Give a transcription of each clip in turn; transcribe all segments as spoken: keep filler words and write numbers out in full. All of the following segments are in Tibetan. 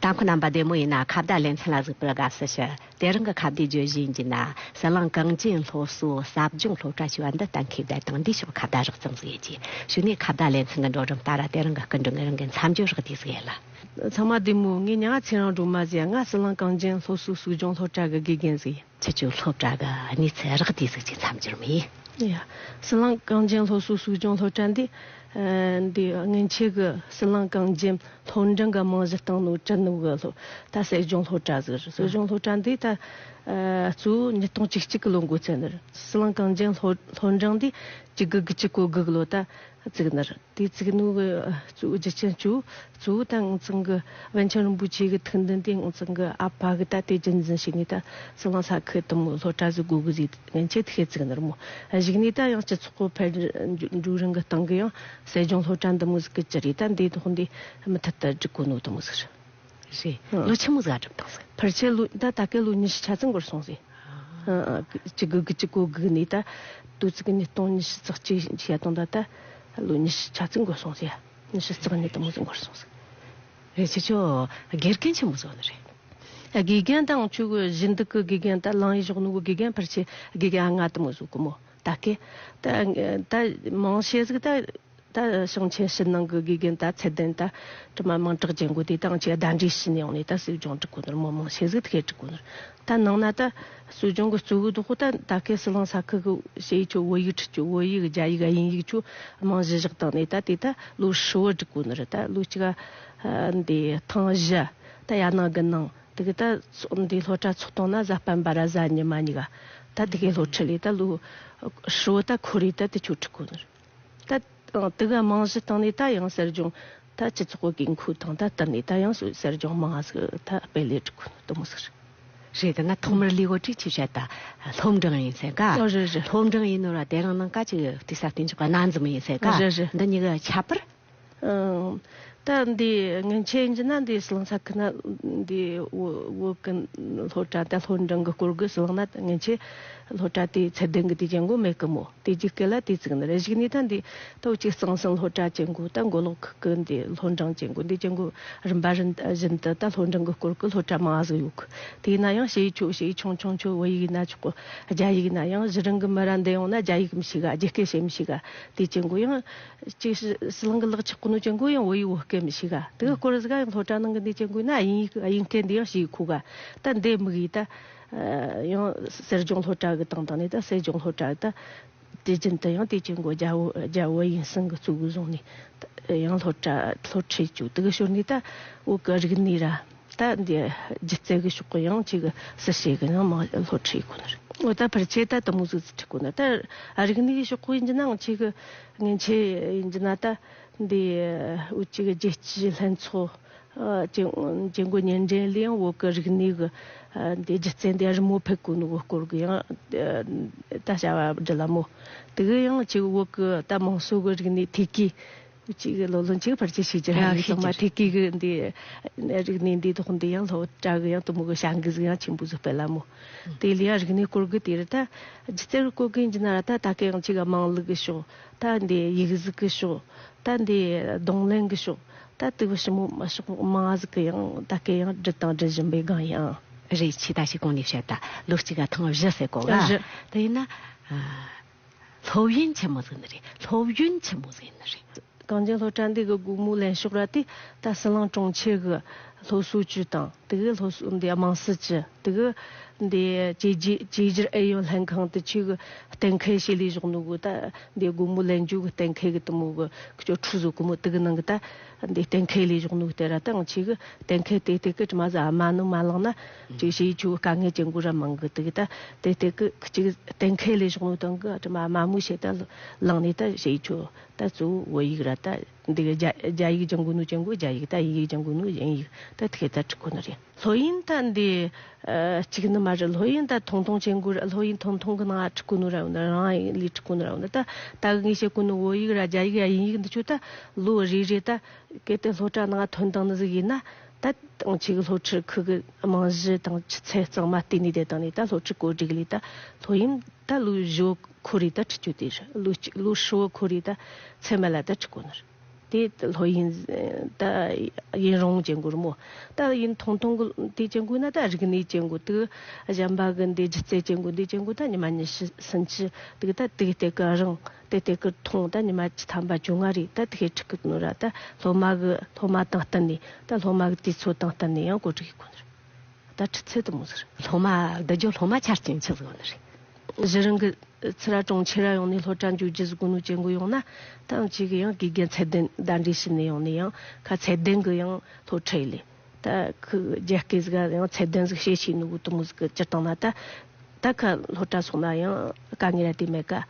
ལམ་ཁོ་རྣམ་པ་བདེ་མོ་ཡིན་ན་ཁ་བརྡ་ལེ་ཚན་ལ་གཟིགས་པར་དགའ་བསུ་ཞུ། དེ་རིང་གི་ཁ་བརྡའི་བརྗོད་གཞི་ཡིན་གྱི་ན། ཟི་ལིང་གངས་ཅན་སློབ་གསོའི་ཟབ་སྦྱོང་སློབ་གྲྭ་ཞེས་པ་འདི་གཏན་འཁེལ་བསྡད་དང་། འདིའི་ཕྱོགས་ཁ་བརྡ་རགས་ཙམ་ཟིག་ཡིན་གྱི། གཞུག་ནས་ཁ་བརྡ་ལེ་ཚན་གྱི་འགྲོ་གྲོན་ལྟར་དེ་རིང་གི་སྐུ་མགྲོན་ངས་རང་གི་མཚམས་སྦྱོར་རགས་བསྡུས་ཟིག་ཡིན་ལ། ཚང་མ་བདེ་མོ། ངའི་མྱིང་ང་ཚེ་རིང་སྒྲོལ་མ་ཟེར། ང་ཟི་ལིང་གངས་ཅན་སློབ་གསོའི་གསོ་སྦྱོང་སློབ་གྲྭ་གི་དགེ་རྒན་ཟིག་ཡིན། ཁྱེད་ཚོའི་སློབ་གྲྭ་གི་གནས་ཚུལ་རགས་བསྡུས་ཟིག་ཅིག་མཚམས་སྦྱོར་མི། ཡ། ཟི་ལིང་གངས་ཅན་སློབ་གསོའི་གསོ་སྦྱོང་སློབ་གྲྭ་འདི། ཨ། འདི་སྔོན་ཆད་གི་ཟི་ལིང་གངས་ཅན་སློབ་འབྲིང་གི་རྨང་གཞི་བཏིང་ནོ་བྲིས་ནོ་གི་སློབ། ད་གསོ་སྦྱོང་སློབ་གྲྭ་ཟིག་རེད། གསོ་སྦྱོང་སློབ་གྲྭ་འདི་ད། ཨ། གཙོ་བོ་ཉིས་སྟོང་བཅུ་གཅིག་གི་ལོ་འགོ་བཙུགས་ནི་རེད། ཟི་ལིང་གངས་ཅན་སློབ་སློབ་འབྲིང་འདི་བཅུ་དགུ་དགུ་བཅུ་གོ་དགུ་གི་ལོ་ད་བཙུགས་ནི་རེད། དེ་བཙུགས་ནོ་གི་གཙོ་བོ་རྒྱུ་རྐྱེན་གཙོ་བོ། གཙོ་བོ་ད་ངེད་ཚང་གི་པཎ་ཆེན་རིན་པོ་ཆེ་གི་ཐུགས་འདུན་དེ། ངེད་ཚང་གི་ཨ་ཕ་གི་ད་དེ་རྒྱུན་འཛིན་བྱས་ནས་ད་ཟི་ལིང་ས་ཁུལ་དེ་མོ་སློབ་གྲྭ་ཟིག་དགོས་གི་ཟེར། ངེད་ཚང་གིས་དེ་བཙུགས་ནི་རེད་མོ། གཞུག་ནས་ད་ཡང་སྤྱི་ཚོགས་ཁོ་འཕེལ་འགྲོ་རིང་གི་སྟེང་གི་ཡང་གསོ་སྦྱོང་སློབ་གྲྭ་འདི་མོ་ཟིག་གི་གྲས་རེད། ད་འདི་དོག་འདི་མུ་མཐུད་དུ་སྒྲིག་དགོས་ནོ་དེ་མོ་ཟིག་རེད། རེད། ཨང་། ལོ་ཆི་མོ་ཟིག་ག་གྲུབ་བཏང་ཟིག་ཕལ་ཆེར་ལོ་ད་ད་གའི་ལོ་ཉི་ཤུ་ཆ་ཙམ་འགོར་སོང་ཟིག་ཨ། ཨ། བཅུ་དགུ་དགུ་བཅུ་གོ་དགུ་ནས་ད་དུས་ཚིགས་ཉིས་སྟོང་ཉི་ཤུ་རྩ་གཅིག་བྱས་བཏང་ད་ད་ལོ་ཉི་ཤུ་ཆ་ཙམ་འགོར་སོང་ཟིག་ཉི་ཤུ་རྩ་གཉིས་དེ་མོ་ཟིག་འགོར་སོང་ཟིག་རེད། ཁྱེད་ཚོ་དགེ་རྒན་ཆི་མོ་ཟིག་ཡོད་ནི་རེད། དགེ་རྒན་ད་ང་ཚོ་གི་གཞི་འདུག་གི་དགེ་རྒན། ད་ལང་ཡི་ཞོག་ནོ་གི་དགེ་རྒན་ཕལ་ཆེར་དགེ་རྒན་ལྔ་དེ་མོ་ཟིག་གི་མོ། ད་གའི་ད་ད་མང་ཆེ་ཟིག་ད། ད་ཞིང་ཆེན་ཕྱི་ནང་གི་དགེ་རྒན་ད་ཚད་ལྡན་ད་དྲི་མ་མིང་གྲགས་ཅན་གོ་དེ་དང་ཅིག་གདན་འདྲེན་ཞུས་ནས་ཡོང་ནས་ད་གསོ་སྦྱོང་སྒྲིག་གོ་ནོ་མི་མང་ཆེ་ཟིག་དེ་གས་སྒྲིག་གོ་ནོ། ད་ནང་ན་ད་གསོ་སྦྱོང་གི་གཙོ་བོ་དོག་ད་ད་གའི་ཟི་ལིང་ས་ཁུལ་གི་ཞ་ཡི་ཆོ་བོད་ཡིག་ཁྲིད་ཆོ། བོད་ཡིག་རྒྱ་ཡིག་དབྱིན་ཡིག་ཆོ་རྨང་གཞི་བཞག་བཏང་ནས་ད་དེ་ད་ལོ་ཧྲིལ་བོ་སྒྲིག་གོ་ནོ་རེད། ད་ལོ་གཅིག་ག་འདི་ཐེངས་བཞི། ད་ཡར་ནང་དགུ་ནང་དེ་གི་ད་འདི་སློབ་གྲྭ་ཚུགས་བཏང་ན་གཟའ་སྤེན་པ་ར་གཟའ་ཉི་མ་གཉིས་ཀ་ད་དེ་གའི་སློབ་ཁྲིད་ལས་ད་ལོ་ཧྲིལ་བོ་ད་ཁོ་རེ་ད་དེ་ཆོ་སྒྲིག་གོ་ནོ་རེད། ད་དང་དེ་ག་རྨང་གཞི་བཏང་ནས་ད་ཡང་གསོ་སྦྱོང་ད་སྤྱི་ཚོགས་ཀྱི་དགོས་མཁོ་དང་ད་བསྟུན་ནས་ད་ཡང་གསོ་སྦྱོང་མང་ཟིག་ད་སྤེལ་ལས་སྒྲིག་གོ་ནོ་དེ་མོ་ཟིག་རེད། རེད། དེ་ན་ཐོག་མར་ལས་འགོ་ཁྲིད་ཆེ་བྱ་ད་སློབ་འབྲིང་ཡིན་ཟེར་ག་ཨ། རེད་རེད། སློབ་འབྲིང་ཡིན་ནོ་ར་དེ་རིང་ནང་ཀ་ཅིག་དུས་ས་བསྟན་ཆོག་ག་ན་འཛོམས་ཡིན་ཟེར་ག་རེད་རེད། འདི་གཉིས་ཀ་ཁྱད་པར། ཨང་། ད་འདི་སྔོན་ཆད་ཡིན་གྱི་ན་འདི་ཟི་ལིང་ས་ཁུལ་ན་འདི་བོད་བོད་ཀྱི་སློབ་གྲྭ་ད་སློབ་འབྲིང་གི་སྐོར་གི་ཟི་ལིང་ན་སྔོན་ཆད་སློབ་གྲྭ་དེ་ཚད་ལྡན་གི་དེ་ཅན་གོ་མེད་གི་མོ། དེ་རྗེས་སྐབས་ལ་དེ་བཙུགས་ནི་རེད། གཞུག་ནས་ད་འདི་ད་འུ་ཅིག་གཙང་གསུམ་སློབ་གྲྭ་ཅན་གོ་ད་མགོ་ལོག་ཁུལ་གི་འདི་སློབ་འབྲིང་ཅན་གོ་འདི་ཅན་གོ་རིམ་པ་རིམ་བཞིན་དུ་ད་སློབ་འབྲིང་གི་སྐོར་གི་སློབ་གྲྭ་མང་ཟིག་ཡོད་གི། དེ་ཡིན་ན་ཡང་ཞ་ཡི་ཆོ་ཞ་ཡི་ཆུང་ཆུང་ཆོ་བོད་ཡིག་ཡིན་ན་ཆོག་གི། རྒྱ་ཡིག་ཡིན་ན་ཡང་གཞི་རིམ་གི་མི་ར་འདི་ཡོང་ན་རྒྱ་ཡིག་མི་ཤེས་ག་རྒྱ་སྐད་བཤད་མི་ཤེས་ག་དེ་ཅན་གོ་ཡང་ཅིག་ཟི་ལིང་གི་ལག་ཆགས་གོ་ནོ་ཅན་གོ་ཡང་བོད་ཡིག་བོད་སྐད་མི་ཤེས་ག་དེ་གི་སྐོར་ཟིག་ག་ཡང་སློབ་གྲྭ་ནང་གི་འདི་ཅན་གོ་ཡིན་ན་དབྱིན་ཡིག་དབྱིན་སྐད་འདི་ཡང་ཤེས་ཁོ་ག་ད་འདི་མི་གི་ད་ཡང་གསོ་སྦྱོང་སློབ་གྲྭ་གི་དང་དང་ནས་ད་གསོ་སྦྱོང་སློབ་གྲྭ་གི་ད་དེ་བཞིན་དུ་ཡང་དེ་ཅན་གོ་རྒྱ་བོད་རྒྱ་བོད་དབྱིན་གསུམ་གི་གཙོ་བོ་བཟུང་ནས་ཡང་སློབ་གྲྭ་སློབ་ཁྲིད་བཅུག་དེ་གི་ཞོར་ནས་ད་བོད་གི་རིག་གནས་ར། ད་འདི་སྒྱུ་རྩལ་གི་ཕྱོགས་གི་ཡང་ཅིག་གི་སྲིད་བྱུས་གི་ཡང་མང་སློབ་ཁྲིད་གོ་ནི་རེད། འོ་ད་ཕལ་ཆེར་ད་དེ་མོ་ཟིག་ཁྲིད་གོ་ནི་ད་རིག་གནས་གི་ཕྱོགས་གི་ཡིན་གྱི་ན་ང་ཅིག་གི་ངན་ཆེ་ཡིན་གྱི་ན་ད་འདི་འུ་ཅིག་གི་རྒྱལ་སྤྱིའི་ལྷན་ཚོགས་ཅན་གོ་ཉིན་འགྲན་ལས་ཡང་བོད་གི་རིག་གནས་གི་འདི་སྒྱུ་རྩལ་འདི་རི་མོ་ཕེབས་གོ་ནི་གི་སྐོར་གི་ཡང་ད་བྱ་བ་སྒྲུབ་ལ་མོ། དེ་གི་ཡང་ཅིག་བོད་གི་ད་མང་སོ་གི་རིག་གནས་ཐེ་གི་གཅིག་གི་ལོ་ལོན་གཅིག་ཕལ་ཆེར་ཤེས་ཀྱི་ར་ཡ་ཡིག་ཚང་མ་ཤེས་ཀྱི་ཐེ་གི་གི་འདི་རིག་གནས་འདི་ཐོག་འདི་ཡང་སློབ་གྲྭ་གི་ཡང་དུ་མོ་གི་བྱ་འགུལ་ཟིག་ཡང་ཆེན་པོ་ཟིག་སྤེལ་ལ་མོ། དེ་ལ་ཡང་རིག་གནས་སྐོར་གི་དེ་རེད། ད་སྒྱུ་རྩལ་སྐོར་གི་ཡིན་གྱི་ན་ར་ད་ད་གི་ཡང་གཅིག་གི་དམངས་ལུགས་གི་ཕྱོགས། ད་འདི་ཡིག་གཟུགས་གི་ཕྱོགས། ད་འདི་རྡུང་ལེན་གི་ཕྱོགས། ད་དུ་བུ་ཞི་མོ་མ་ཕྱོགས་མང་ཟིག་གི་ཡང་ད་གི་ཡང་འབྲི་དང་འབྲི་བཞིན་པའི་སྒང་ཡང་། རེད། ཆི་ད་ཞིག་གོང་ནས་བཤད་ད་ལོ་གཅིག་ག་ཐེངས་བཞི་ཟེར་གོ་ག་བཞི། དེ་ཡིན་ན། སློབ་ཡོན་ཆེན་མོ་ཟིག་ནི་རེད། སློབ་ཡོན་ཆེན་མོ་ཟིག་ནི་རེད། གངས་ཅན་སློབ་གྲྭ་འདི་གི་སྒོ་མོ་ལེན་ཕྱོགས་ར་དེ་ད་ཟི་ལིང་གྲོང་ཁྱེར་གི་སློབ་གསོ་ཅུས་དང་དེ་གི་སློབ་གསོ་འདི་དམངས་སྲིད་ཅུས་དེ་གི་འདི་བཅོས་བསྒྱུར་བཅོས་བསྒྱུར་ཨུ་ཡོན་ལྷན་ཁང་དུ་ཆུ་གི་གཏན་འཁེལ་བྱས་ལས་བཞག་ནོ་གི་ད་འདི་སྒོ་མོ་ལེན་རྒྱུ་གི་གཏན་འཁེལ་གི་དུ་མོ་གི་ཁྱོད་ཁྲུ་བཟོ་གི་མོ་དེ་གི་ནང་གི་ད་འདི་གཏན་འཁེལ་ལས་བཞག་ནོ་གི་དེ་ར་ད་ང་ཆུ་གི་གཏན་འཁེལ་དེ་དེ་གི་དྲི་མ་ཟ་མ་ནུ་མ་ལངས་ན་ཅིག་བྱས་ཆུ་གི་དཀའ་ངལ་ཅན་གོ་ར་མང་གི་དེ་གི་ད་དེ་དེ་གི་ཅིག་གཏན་འཁེལ་ལས་བཞག་ནོ་དང་གི་དྲི་མ་མ་མོ་བྱས་ད་ལངས་ནས་ད་བྱས་ཆུ། ད་གཙོ་བོ་བོད་ཡིག་ར་ད་འདི་གི་རྒྱ་རྒྱ་ཡིག་སྦྱང་དགོས་ནོ་སྦྱང་དགོས། རྒྱ་ཡིག་ད་དབྱིན་ཡིག་སྦྱང་དགོས་ནོ་དབྱིན་ཡིག་ད་དེ་ད་ཁྲིད་གོ་ནི་རེད། སློབ་ཡོན་ད་འདི་ཨ་གཅིག་ནི་མ་རེད། སློབ་ཡོན་ད་ཐུང་ཐུང་ཅན་གོ་ར། སློབ་ཡོན་ཐུང་ཐུང་གི་ནང་ཁྲིད་གོ་ནོ་ར་འོ་ན་རང་ཡིན་ལས་ཁྲིད་གོ་ནོ་ར་འོ་ན་ད་ད་གི་ངས་བཤད་གོ་ནོ་བོད་ཡིག་ར་རྒྱ་ཡིག་དབྱིན་ཡིག་འདི་ཆོ་ད་ལོ་རེ་རེ་ད་གལ་ཏེ་སློབ་གྲྭ་ནང་ཐོན་བཏང་ནི་ཟིག་ཡིན་ན་ད་ང་ཆུ་གི་སློབ་ཁྲིད་ཁུལ་གི་རྨང་གཞི་དང་ཆུ་ཚད་གཙང་མ་བལྟས་ནས་བསྡད་བཏང་ནས་ད་སློབ་ཁྲིད་བཀོད་སྒྲིག་ལས་ད་སློབ་ཡོན་ད་ལོ་བཞི་བོ་འཁོར་རེ་ད་ཁྲིད་རྒྱུ་དེ་རེད། ལོ་གཅིག་ལོ་ཧྲིལ་བོ་འཁོར་རེ་ད་ཚད་མ་ལ་ད་ཁྲིད་གོ་ནི་རེད། དེ་ལྷོད་ཡིན་ད་ཡུན་རིང་ཅན་གོ་ར་མོ། ད་ཡུན་ཐུང་ཐུང་གི་དེ་ཅན་གོ་ན་ད་རིག་གནས་ཅན་གོ། དུ་གཞན་པ་གི་འདི་སྒྱུ་རྩལ་ཅན་གོ་འདི་ཅན་གོ་ད་ཉི་མ་ཉི་ཤུ་སུམ་ཅུ་དུ་ད་དུ་དེ་གི་རིང་དེ་དེ་གི་ཐུང་ད་ཉི་མ་བཅུ་ཐམ་པ་བཅོ་ལྔ་རེད། ད་དེ་ཁེ་ཁྲིག་གི་ནོ་ར་ད་སློབ་མ་གི་སློབ་མ་དང་བསྟུན་ནས་ད་སློབ་མ་གི་དུས་ཚོད་དང་བསྟུན་ནས་ཡང་གོ་སྒྲིག་གི་གོ་ནོ་ར། ད་ཁྲི་ཚད་དུ་མོ་ཟེར། སློབ་མ་བསྡུ་རྒྱུ་སློབ་མ་ཆ་རྐྱེན་ཆི་ཟིག་ནི་རེད། གཞི་རིང་གི་ཚུ་ར་གྲོང་ཁྱེར་ར་ཡོང་ནས་སློབ་གྲྭ་འཇུག་རྒྱུ་ཟིག་གོ་ནོ་ཅན་གོ་ཡོང་ན་ད་ང་ཅིག་གི་ཡང་དགེ་རྒན་ཚད་ལྡན་གདན་འདྲེན་བྱས་ནས་ཡོང་ནས་ཡང་ཁ་ཚད་ལྡན་གི་ཡང་སློབ་ཁྲིད་ལས། ད་ཁུ་རྒྱ་སྐད་ཟིག་ཡང་ཚད་ལྡན་ཟིག་བྱེད་ཤེས་ནོ་གོ་དུ་མོ་ཟིག་གི་སྤྱིར་བཏང་ན་ད་ད་ཁ་སློབ་གྲྭ་སོང་ན་ཡང་དཀའ་ངལ་ར་དེ་མེད་ཀ།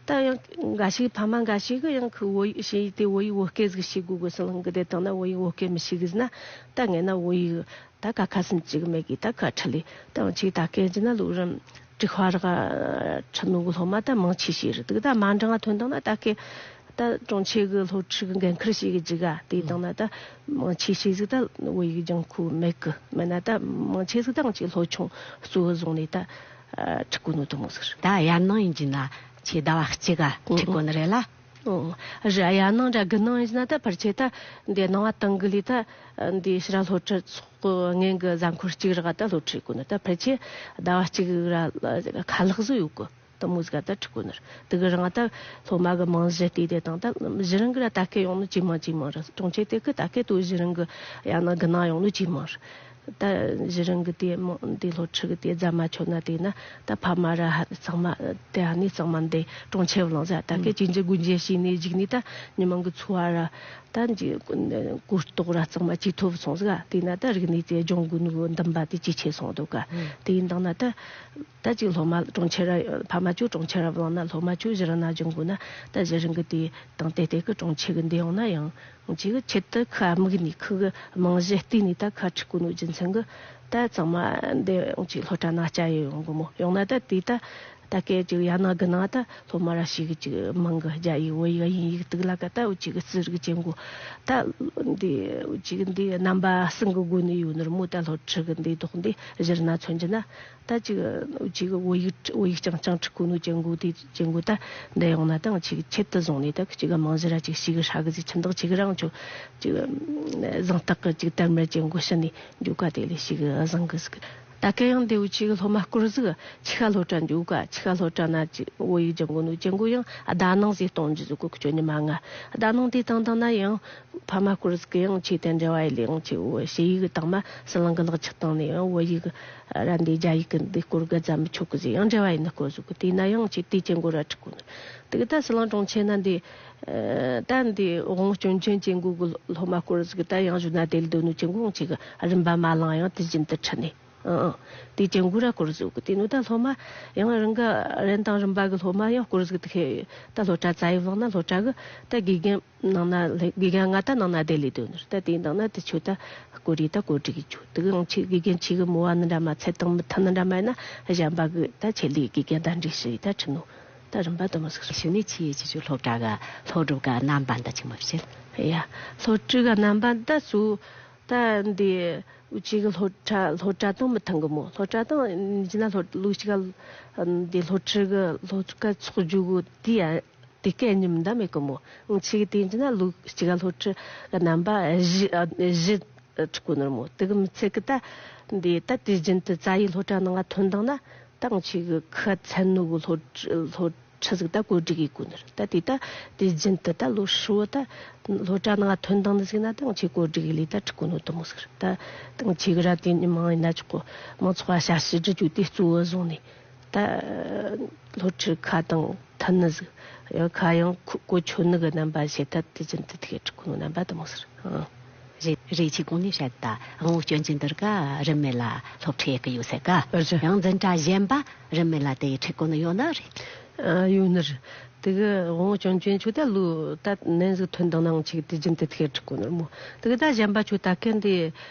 ད་ཡང་འགའ་ཞིག་ཕ་མ་འགའ་ཞིག་གི་ཡང་ཁུ་བོད་ཡིག་ཤེས་ཡིག་དེ་བོད་ཡིག་བོད་སྐད་ཟིག་ཤེས་དགོས་གི་སི་ལང་གི་དེ་དང་ན་བོད་ཡིག་བོད་སྐད་མི་ཤེས་གི་ཟིན་ན་ད་ངས་ན་བོད་ཡིག་ད་ཀ་ཁ་སིན་ཅིག་མེད་གི་ད་ཁ་ཁྲི་ལི་ད་ང་ཅིག་ད་སྐད་ཅི་ན་ལུག་རིམ་དྲུག་ཧ་རག་ཁྲི་ནོ་གི་སློབ་མ་ད་མང་ཆེ་ཤེས་རེད། དུ་ད་མ་འདྲང་ཐོན་དང་ན་ད་སྐད་ད་གྲོང་ཁྱེར་གི་སློབ་ཁྲིད་གི་འགན་ཁུར་བྱེད་གི་ཅིག་ག་དེ་དང་ན་ད་མང་ཆེ་ཤེས་ཟིག་ད་བོད་ཡིག་སྦྱང་ཁུ་མེད་གི་མེད་ན་ད་མང་ཆེ་ཟིག་ད་ང་ཅིག་སློབ་ཆུང་གཙོ་བོ་བཟུང་ནས་ད། ཁྲི་གོ་ནོ་དུ་མོ་ཟེར། ད་ཡར་ནང་ཡིན་གྱི་ན་ཆེ་ཟླ་བ་གཅིག་ག་ཁྲི་གོ་ནི་རེད་ལ། ཨོ། ར་ཡར་ནང་ར་དགུ་ནང་ཡིན་གྱི་ན་ད་ཕར་ཆེ་ད་འདི་ནང་བ་ཏང་གི་ལི་ད་འདི་ཕྱི་ར་སློབ་ཁྲིད་ཚོགས་ངན་གི་གཟའ་འཁོར་གཅིག་ར་ད་སློབ་ཁྲིད་གོ་ནི་ད་ཕར་ཆེ་ཟླ་བ་གཅིག་ར་ཁ་ལག་བཟོ་ཡོད་གི་དུ་མོ་ཟིག་ད་ཁྲི་གོ་ནི་ར་དུ་གི་རང་ད་སློབ་མ་གི་རྨང་གཞི་བལྟས་དེ་དང་ད་གཞི་རང་གི་ར་ད་སྐད་ཡོང་ནི་ཇེ་མང་ཇེ་མང་ར་གྲོང་ཁྱེར་དེ་གི་ད་སྐད་དུ་གཞི་རང་གི་ཡར་ནང་དགུ་ནང་ཡོང་ནི་ཇེ་མང་ར། ད་གཞི་རིང་གི་དེ་མོ་འདི་སློབ་ཁྲིད་གི་དེ་རྫ་མ་ཆོད་ན་དེ་ན་ད་ཕ་མ་ར་ཧ་གཙང་མ་དེ་ཧ་ནི་གཙང་མ་འདི་གྲོང་ཁྱེར་བླངས་ཟ་ད་སྐད་ཅིག་འཇི་དགུ་འཇི་ཤི་ནས་འཇིག་ནས་ད་ཉི་མང་གི་འཚོ་བ་ར་ད་འཇི་གོ་རྟོགས་ར་གཙང་མ་ཅི་ཐོབ་སོང་ཟ་དེ་ན་ད་རིག་གནས་དེ་སྦྱོང་དགོས་ནི་གི་འདུན་པ་དེ་ཇེ་ཆེ་སོང་འདུག་ག་དེ་ཡིན་དང་ན་ད་ད་ཅིག་སློབ་མ་གྲོང་ཁྱེར་ར་ཕ་མ་ཆོ་གྲོང་ཁྱེར་ར་བླངས་ན་སློབ་མ་ཆོ་གཞི་རིང་ན་སྦྱོང་དགོས་ན་ད་གཞི་རིང་གི་དེ་དང་དེ་དེ་གི་གྲོང་ཁྱེར་གི་འདི་ཡོང་ན་ཡང་། ཅིག་ཆེད་དུ་ཁ་དམིགས་ནས་ཁུ་གི་རྨང་གཞི་བལྟས་ནས་ད་ཁ་ཁྲིད་གོ་ནོ་རྒྱུ་མཚན་གི་ད་ཚང་མ་འདི་ཅིག་སློབ་གྲྭ་ན་སྐྱ་ཡི་ཡོང་གི་མོ་ཡོང་ན་ད་དེ་ད་ད་སྐད་ཅིག་ཡ་ན་གི་ན་ད་སློབ་མ་ར་ཞིག་གི་ཅིག་མང་གི་རྒྱ་ཡིག་བོད་ཡིག་དབྱིན་ཡིག་དུག་ལ་ཀ་ད་འུ་ཅིག་གི་རྩི་རིག་ཅན་གོ་ད་འདི་འུ་ཅིག་འདི་རྣམ་པ་གསུམ་གི་སྒོ་ནས་ཡོད་ནི་ར་མོ། ད་སློབ་ཁྲིད་གི་འདི་ཐོག་འདི་གཞི་ར་ན་མཚོན་རྒྱུ་ན། ད་ཅིག་ཅིག་བོད་ཡིག་བོད་ཡིག་རྐྱང་རྐྱང་ཁྲིད་གོ་ནོ་ཅན་གོ་དེ་ཅན་གོ་ད་འདི་ཡོང་ན་ད་ང་ཅིག་ཆེད་དུ་བཟུང་ནས་ད་ཅིག་རྨང་གཞི་ར་ཅིག་ཞིག་ཧྲ་གི་ཟིག་ཆིན་དག་ཅིག་རང་ཆོ་ཅིག་བཟང་རྟགས་གི་ཅིག་དར་མར་ཅན་གོ་ཤི་ནས་འཇུག་ག་དེ་ལས་ཞིག་བཟང་གི་ཟིག་ད་ག་ཡང་འདི་བོ་ཅིག་སློབ་མ་སྐོར་ཟིག་ཆི་ཁ་སློབ་གྲྭ་འཇུག་ག་ཆི་ཁ་སློབ་གྲྭ་ན་ཅིག་བོད་ཡིག་སྦྱང་གོ་ནོ་ཅན་གོ་ཡང་ཟླ་ནང་ཟིག་གཏོང་རྒྱུ་ཟིག་གོ་ཁྱོད་ཉི་མ་ང་ཟླ་ནང་དེ་དང་དང་ན་ཡང་། ཕ་མ་སྐོར་ཟིག་གི་ཡང་ཆེ་དེ་འབྲེལ་བ་ཡི་ལས་ཡང་ཆེ་བོ་ཞེ་ཡིག་དང་མ་སི་ལང་གི་ལག་ཆགས་བཏང་ནས་ཡང་བོད་ཡིག་ར་འདི་རྒྱ་ཡིག་གི་འདི་སྐོར་གི་རྫ་མི་ཆོག་གི་ཟིག་ཡང་འབྲེལ་བ་ཡིན་ན་སྐོར་ཟིག་གི་དེ་ན་ཡང་ཆེ་དེ་ཅན་གོ་ར་ཁྲིད་གོ་ནི་དེ་གི་ད་སི་ལང་གྲོང་ཁྱེར་ན་འདི་ད་འདི་དབང་སྐྱོན་ཅན་ཅན་གོ་གི་སློབ་མ་སྐོར་ཟིག་གི་ད་ཡང་བཞུགས་ན་དེ་ལ་སྡོད་ནོ་ཅན་གོ་ཡང་ཆེ་གི་རིམ་པ་མ་ལང་ཡང་དེ་བཞིན་དུ་ཁྲིད་ནས། ཨང་ཨང་། དེ་ཅན་གུ་ར་སྐོར་ཟིག་གི་དེ་ནོ་ད་སློབ་མ་ཡང་རང་གི་རེན་དང་རིམ་པ་གི་སློབ་མ་ཡང་སྐོར་ཟིག་དེ་ཁེ་ད་སློབ་གྲྭ་རྩ་ཡི་བླངས་ན་སློབ་གྲྭ་གི་ད་དགེ་རྒན་ནང་ན་དགེ་རྒན་ང་ད་ནང་ན་བསྡད་ལས་དོན་ནོ་ད་དེ་ནང་ན་དེ་ཆོ་ད་སྐོར་རི་ད་སྐོར་སྒྲིག་གི་ཆོ་དེ་གི་ང་ཆེ་དགེ་རྒན་ཆེ་གི་མོ་བ་ནི་འདྲ་མ་ཚད་དང་མི་ཐ་ནི་འདྲ་མ་ཡིན་ན་གཞན་པ་གི་ད་ཆེ་ལས་དགེ་རྒན་ད་འགྲིག་ཤི་ཡི་ད་ཁྲི་ནོ་ད་རིམ་པ་དུ་མོ་ཟིག་ཤི་ནི་ཆི་ཡི་ཆི་ཆོ་སློབ་གྲྭ་གི་སློབ་སྒྲུབ་གི་རྣམ་པ་འདི་ཆི་མོ་བྱེད། ཡ། སློབ་ཕྲུག་གི་རྣམ་པ་ད་སུ། ད་འདི་འུ་ཅག་གི་སློབ་གྲྭ་སློབ་གྲྭ་དང་མི་མཐུན་གི་མོ། སློབ་གྲྭ་དང་ཡིན་ན་སློབ་ལུགས་གཅིག་ག་འདི་སློབ་ཁྲིད་གི་སློབ་ཁྲིད་ཚོགས་རྒྱུ་གི་དེ་ཡ་དེ་སྐད་ཉིམ་འདྲ་མེད་གི་མོ། འུ་ཅག་གི་དེ་ཡིན་ན་ལུགས་གཅིག་ག་སློབ་ཁྲིད་གི་རྣམ་པ་བཞི་བཞི་ཁྲིད་གོ་ནོ་མོ། དེ་གི་མི་ཚད་གི་ད་འདི་ད་དུས་རྒྱུན་དུ་རྩ་བའི་སློབ་གྲྭ་ནང་ང་ཐོན་དང་ན་ད་འུ་ཅག་གི་ཁ་ཚན་ནོ་གི་སློབ་སློབ་ཁྲིད་ཟིག་ད་བཀོད་སྒྲིག་ཡེད་དགོས་ནི་རེད། ད་དེ་ད་དེ་རྒྱུན་དུ་ད་ལོ་ཧྲིལ་བོ་ད་སློབ་གྲྭ་ནང་ཐོན་དང་ནི་ཟིག་ན་ད་ང་ཆེ་བཀོད་སྒྲིག་ཡེད་ལས་ད་ཁྲིད་དགོས་ནོ་དུ་མོ་ཟིག་རེད། ད་ད་ང་ཆེ་གི་ར་དེ་མང་ཡིན་ན་ཆོག་གོ། མང་ཚོགས་ལ་ཞབས་ཕྱི་སྒྲུབ་རྒྱུ་དེ་གཙོ་བོ་བཟུང་ནས་ད་སློབ་ཁྲིད་ཁ་དང་མཐུན་ནི་ཟིག་ཡང་ཁ་ཡང་གོ་ཆོད་ནི་གི་རྣམ་པ་བྱེད་ཐབས་དེ་རྒྱུན་དུ་དེ་གས་ཁྲིད་དགོས་ནོ་རྣམ་པ་དུ་མོ་ཟིག་རེད། ཨང་། རེད་རེད། ཆི་གོང་ནས་བཤད་ད་དབང་བོ་སྐྱོན་ཅན་དེར་ཀ་རིན་མེད་ལ་སློབ་ཁྲིད་ཡེད་གི་ཡོད་ཟེར་ཀ་ཨ་ཅེ། ཡང་འཛིན་གྲྭ་གཞན་པ་རིན་མེད་ལ་དེ་ཡི་ཁྲིད་གོ་ནི་ཡོད་ནི་རེད། ཨ་ཡོད་ནི་རེད། དེ་གི་དབང་བོ་སྐྱོན་ཅན་ཆུ་ད་ལུ་ད་ནན་ཟིག་ཐོན་དང་ནང་ཆིག་དེ་རྒྱུན་དུ་ཐེ་ཁྲིད་གོ་ནི་རེད་མོ། དེ་གི་ད་གཞན་པ་ཆུ་ད་གན་དེ་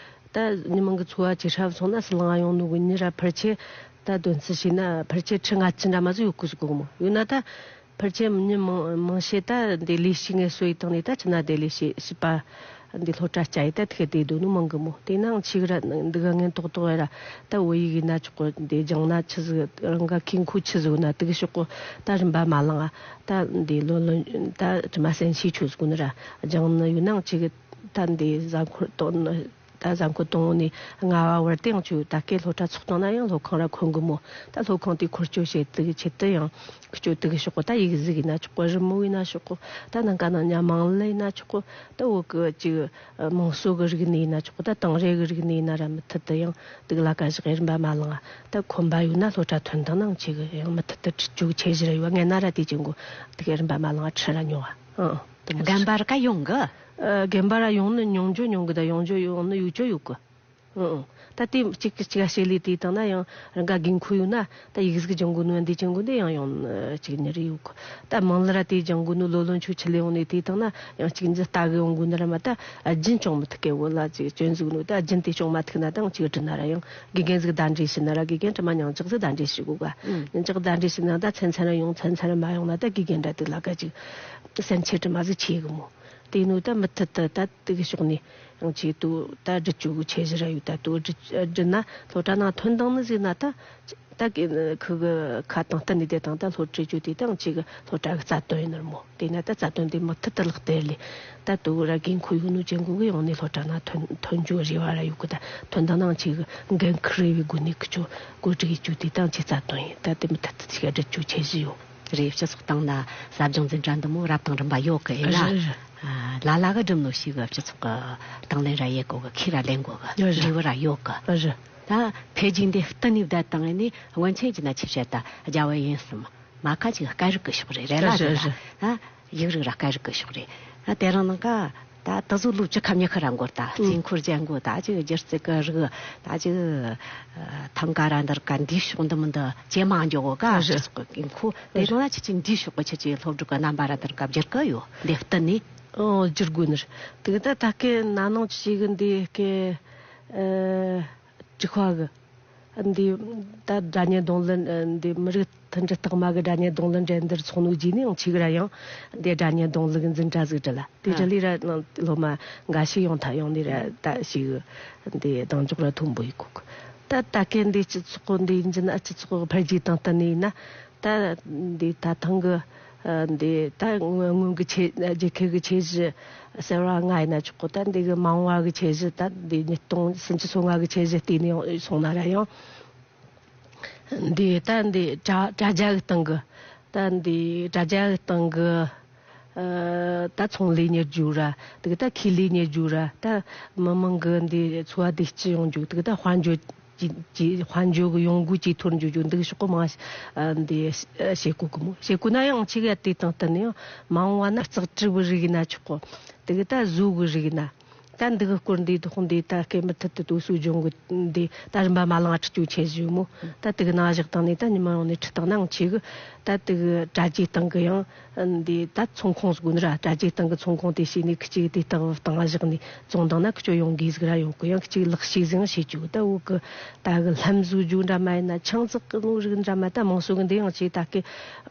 ད་ཉི་མང་གི་འཚོ་བ་ཅིག་ཧྲབ་སོང་ན་སི་ལང་ཡོང་ནོ་གི་ཉི་ར་ཕར་ཆེ་ད་དོན་ཚུལ་ཤེས་ན་ཕར་ཆེ་ཁྲི་ལྔ་བཅུ་འདྲ་མ་ཟིག་ཡོད་གི་ཟིག་གོ་མོ། ཡོད་ན་ད་ཕལ་ཆེར་མི་མང་མང་ཤས་ད་འདི་ལས་ཤིག་ངལ་གསོ་ཡི་སྟེང་ནས་ད་ཕྱི་ན་དེ་ལས་ཤེས་ཤེས་པ་ འདི་སློབ་གྲྭ་བསྐྱལ་ཡི་ད་ཐིག་དེ་དོ་ནུ་མང་གི་མོ། དེ་ནང་ཆིག་ར་འདི་ག་ངན་ཏོག་ཏོག་ཡ་ར་ད་བོད་ཡིག་ཡིན་ན་ཆོག་གི། འདི་སྦྱང་ན་ཆི་ཟིག་རང་ག་ཁིང་ཁུ་ཆི་ཟིག་ན་དུག་ཤོག་གོ། ད་རིམ་པ་མ་ལང་ང་། ད་འདི་ལོ་ལོ་ད་དྲི་མ་སེམས་ཤེས་ཆོས་ཟིག་ནི་ར་སྦྱང་ནི་ཡོད་ནང་ཆིག་ད་འདི་གཟའ་འཁོར་དོ་ནི་ད་གཟའ་འཁོར་དང་བོ་ནས་ལྔ་བ་བར་དེ་ཡང་ཆོས་ད་ཀའི་སློབ་གྲྭ་ཚོགས་གཏོང་ན་ཡང་སློབ་ཁང་ར་འཁོན་གི་མོ། ད་སློབ་ཁང་དེ་འཁོར་སྐྱོད་བྱེད་དུ་ཆེད་དུ་ཡང་སྐྱོད་དུ་གི་ཤོག་གོ། ད་ཡིག་གཟུགས་ཡིན་ན་ཆོག་གོ། རི་མོ་ཡིན་ན་ཆོག་གོ། ད་ནང་ག་ནང་ཉ་མང་ལེ་ཡིན་ན་ཆོག་གོ། ད་བོད་གི་ཅིག་དམངས་སྲོལ་གི་རིག་གནས་ཡིན་ན་ཆོག་གོ། ད་དེང་རབས་གི་རིག་གནས་ཡིན་ན་ར་མུ་མཐུད་དུ་ཡང་དུག་ལ་ཀ་བཞག་རིམ་པ་མ་ལང་ང་། ད་ཁོམ་པ་ཡོད་ན་སློབ་གྲྭ་ཐོན་དང་ནང་ཆེ་གི་ཡང་མུ་མཐུད་དུ་ཁྲིད་རྒྱུ་ཆེ་ཞིག་ར་ཡོད་ངས་ན་ར་དེ་ཅན་གོ། དུག་རིམ་པ་མ་ལང་ང་ཁྲི་ར་མྱོང་ང་། ཨང་། དེ་མོ་རྒན་པར་ཀ་ཡོང་གི། ཨ། རྒན་པ་ར་ཡོང་ནི་མྱོང་རྒྱུ་མྱོང་གི། ད་ཡོང་རྒྱུ་ཡོང་ནི་ཡོད་རྒྱུ་ཡོད་གི། ཨང་། ད་དེ་གཅིག་གིས་གཅིག་ག་བཤད་ལས་དེ་བཏང་ན་ཡང་རང་ག་དགོས་མཁོ་ཡོད་ན་ད་ཡིག་གཟུགས་སྦྱང་དགོས་ནོ་འདི་སྦྱང་དགོས་འདི་ཡང་ཡོང་གཅིག་ཉེ་རེ་ཡོད་གི། ད་མང་ལ་ར་དེ་སྦྱང་དགོས་ནོ་ལོ་ལོན་ཆོས་ཆི་ལས་ཡོང་ནས་དེ་བཏང་ན་ཡང་གཅིག་འཛི་ལྟ་གི་ཡོང་དགོས་ནི་ར་མ། ད་རྒྱུན་སྐྱོང་མི་ཐུབ་གི་བོ་ལ་ཅིག་སྐྱོན་འཛུགས་ནོ། ད་རྒྱུན་དེ་སྐྱོང་མ་ཐུབ་ན་ད་ཡང་གཅིག་བྲི་ན་ར་ཡང་དགེ་རྒན་ཟིག་གདན་འདྲེན་ཞུ་ན་ར་དགེ་རྒན་དྲི་མ་ཉང་ཅག་ཟིག་གདན་འདྲེན་ཞུ་དགོས་ག། ཉང་ཅག་གདན་འདྲེན་ཞུ་ན་ད་ཚན་ཚན་ར་ཡོང་ཚན་ཚན་ར་མ་ཡོང་ན་ད་དགེ་རྒན་འདྲ་དེ་ལ་ག་ཅིག་སེམས་ཆེ་དྲི་མ་ཟིག་ཆེ་གི་མོ། དེ་ནོ་ད་མུ་མཐུད་དུ་ད་དེ་གི་ཕྱོགས་ནས་ཡང་ཆེ་དུ་ད་སྒྲིག་བཅུག་གི་ཆེ་ཞིག་ར་ཡོད། ད་དུ་སྒྲིག་སྒྲིག་ན་སློབ་གྲྭ་ནང་ཐོན་དང་ནི་ཟིག་ན་ད་ད་གི་ཁུ་གི་ཁ་དང་སྟན་ནི་དེ་དང་ད་སློབ་ཁྲིད་རྒྱུ་དེ་དང་ཆེ་གི་སློབ་གྲྭ་གི་རྩ་དོན་ཡིན་ནོ་མོ། དེ་ན་ད་རྩ་དོན་དེ་མུ་མཐུད་དུ་ལག་དེར་ལས་ད་དུ་ར་དགོས་མཁོ་ཡོད་ནོ་ཅན་གོ་གི་ཡོང་ནས་སློབ་གྲྭ་ནང་ཐོན་ཐོན་རྒྱུ་རེ་བ་ར་ཡོད་གི། ད་ཐོན་དང་ནང་ཆེ་གི་འགན་ཁུར་རེ་བའི་སྒོ་ནས་ཁུ་ཆོ་བཀོད་སྒྲིག་རྒྱུ་དེ་དང་ཆེ་རྩ་དོན་ཡིན། ད་དེ་མུ་མཐུད་དུ་ཆེ་གི་སྒྲིག་རྒྱུ་ཆེ་ཞིག་ཡོད། རེད། སྤྱི་ཚོགས་སྟེང་ན་ཟབ་སྦྱོང་འཛིན་གྲྭ་འདི་མོ་རབ་དང་རིམ་པ་ཡོད་གི་ཡིན་ན། རེད་རེད། ལ་ལ་གི་སྒྲུབ་ནོ་ཞིག་གི་སྤྱི་ཚོགས་གི་དང་ལེན་ར་ཡེད་དགོ་གི། ཁས་ར་ལེན་དགོ་གི། རེད་རེད། འབྲས་བུ་ར་ཡོད་གི། རེད་རེད། ད་འཕེལ་རྒྱས་འདི་བསྟུན་ནས་བསྡད་བཏང་ནི་སྔོན་ཆད་ཀྱི་ན་ཆེ་བཤད་ད་རྒྱ་བོད་ཡིན་གསུམ་མ་ཁ་ཅིག་སྐད་རིགས་གི་ཕྱོགས་རེད། རེད་ལ། རེད་རེད། ད་ཡིག་རིགས་ར་སྐད་རིགས་གི་ཕྱོགས་རེད། ད་དེ་རིང་ནང་ཀ་ད་དེ་ཚོ་ལོ་བཅུ་ཁ་མྱི་ཁ་ར་འགོར། ད་རྩིས་འཁོར་ཅན་གོ། ད་ཅིག་སྒྱུ་རྩལ་གི་རིགས་ད་ཅིག་ཐང་ག་ར་འདིར་ཀ་འདིའི་ཕྱོགས་འདི་མི་འདི་ཇེ་མང་འགྱོ་གོ་ཀ། རེད། སྤྱི་ཚོགས་ཀྱི་དགོས་མཁོ་དེ་རིང་ལ་ཁྱེད་ཀྱིས་འདིའི་ཕྱོགས་ཀྱི་ཁྱེད་ཀྱི་སློབ་ཕྲུག་གི་རྣམ་པ་ར་འདིར་ཀ་བསྒྱུར་གི་ཡོད། འདི་བསྟུན་ནས། ཨོ་བསྒྱུར་དགོས་ནི་རེད། དེ་གི་ད་ད་སྐད་ན་ནིང་ཅིག་གི་འདི་སྐད་ཨ་དྲུག་པ་གི། འདི་ད་སྒྲ་སྙན་རྡུང་ལེན་འདི་མི་རིགས་མཐུན་སྒྲིལ་རྟགས་མ་གི་སྒྲ་སྙན་རྡུང་ལེན་འགྲན་བསྡུར་ཚོགས་ནོ་རྗེས་ནས་ཡང་ཆིག་ར་ཡང་འདི་སྒྲ་སྙན་རྡུང་ལེན་གི་འཛིན་གྲྭ་ཟིག་བསྒྲིལ་ལ། དེ་ཨ་བསྒྲིལ་ལི་ར་ནང་སློབ་མ་འགའ་ཞིག་ཡོང་ཐལ། ཡོང་ནི་ར་ད་ཞིག་འདི་གདེང་འཇོག་ར་མཐོན་པོ་ཡིན་གོ་གི། ད་ད་གན་འདི་སྤྱི་ཚོགས་འདི་ཡིན་གྱི་ན་སྤྱི་ཚོགས་འཕེལ་རྒྱས་དང་བསྟུན་ནས་ཡིན་ན། ད་འདི་ད་ཐེངས་གི་ཨ་འདི་ད་སྔོན་སྔོན་གི་ཆེ་རྒྱལ་ཁབ་གི་ཆེ་གཞི་ཟེར་བ་ལྔ་ཡིན་ན་ཆོག་གི། ད་འདི་གི་མ་འོངས་པ་གི་ཆེ་གཞི་ད་འདི་ཉིས་སྟོང་སུམ་ཅུ་སོ་ལྔ་གི་ཆེ་གཞི་བལྟས་ནས་སོང་ན་ར་ཡང་འདི་ད་འདི་དྲ་དྲ་རྒྱ་གི་སྟེང་གི་ད་འདི་དྲ་རྒྱ་གི་སྟེང་གི་ཨ་ད་ཚོང་ལས་གཉེར་རྒྱུ་ར་དེ་གི་ད་ཁེ་ལས་གཉེར་རྒྱུ་ར་ད་མི་མང་གི་འདི་འཚོ་བ་བདེ་སྐྱིད་ཡོང་རྒྱུ་དེ་གི་ད་དཔལ་འབྱོར་ཅིག་ཅིག་དཔལ་འབྱོར་གྱི་ཡོང་སྒོ་ཅིག་ཐོར་འཇུག་རྒྱུ་འདུག་ཤོག་གི་མང་ཨ་འདི་བྱེད་དགོས་གི་མོ། བྱེད་དགོས་ན་ཡང་ཆིག་ཡ་དེ་དང་བསྟུན་ནས་ཡང་མ་འོངས་པ་ན་ལྕགས་གྲུབ་རིག་ན་ཆོག་གོ། དེ་གི་ད་བཟོ་གི་རིག་ན་ད་འདི་གི་སྐོར་འདི་དོག་འདི་ད་སྐད་མི་ཐད་དུ་དུ་སུ་སྦྱོང་གི་འདི་ད་རིམ་པ་མ་ལང་ཁྲི་ཅུ་ཆེ་ཞིག་མོ། ད་དེ་གི་ནང་བཞག་སྟེང་ནས་ད་ཉི་མ་ཡོང་ནས་ཁྲི་སྟེང་ནང་ཆེ་གི་ད་དེ་གི་དྲ་རྒྱའི་སྟེང་གི་ཡང་། འདི་ད་ཚོང་ཁང་ཟིག་ནི་ར་དྲ་རྒྱའི་སྟེང་གི་ཚོང་ཁང་དེ་བྱས་ནས་ཁི་ཅིག་དེ་ལྟ་བུ་སྟེང་བཞག་ནས་བཙོང་དང་ན་ཁི་ཆོ་ཡོང་གི་ཟིག་ར་ཡོང་གི། ཡང་ཁི་ཅིག་ལག་ཤེས་ཟིག་ཡང་ཤེས་རྒྱུ་ད་འུ་གི་ད་གི་ལྷམ་བཟོ་རྒྱུ་འདྲ་མ་ཡིན་ན་ཆང་ཙག་གི་ནོ་རིགས་འདྲ་མ་ད་མང་སོ་གི་འདི་ཡང་ཆེ་ད་གི་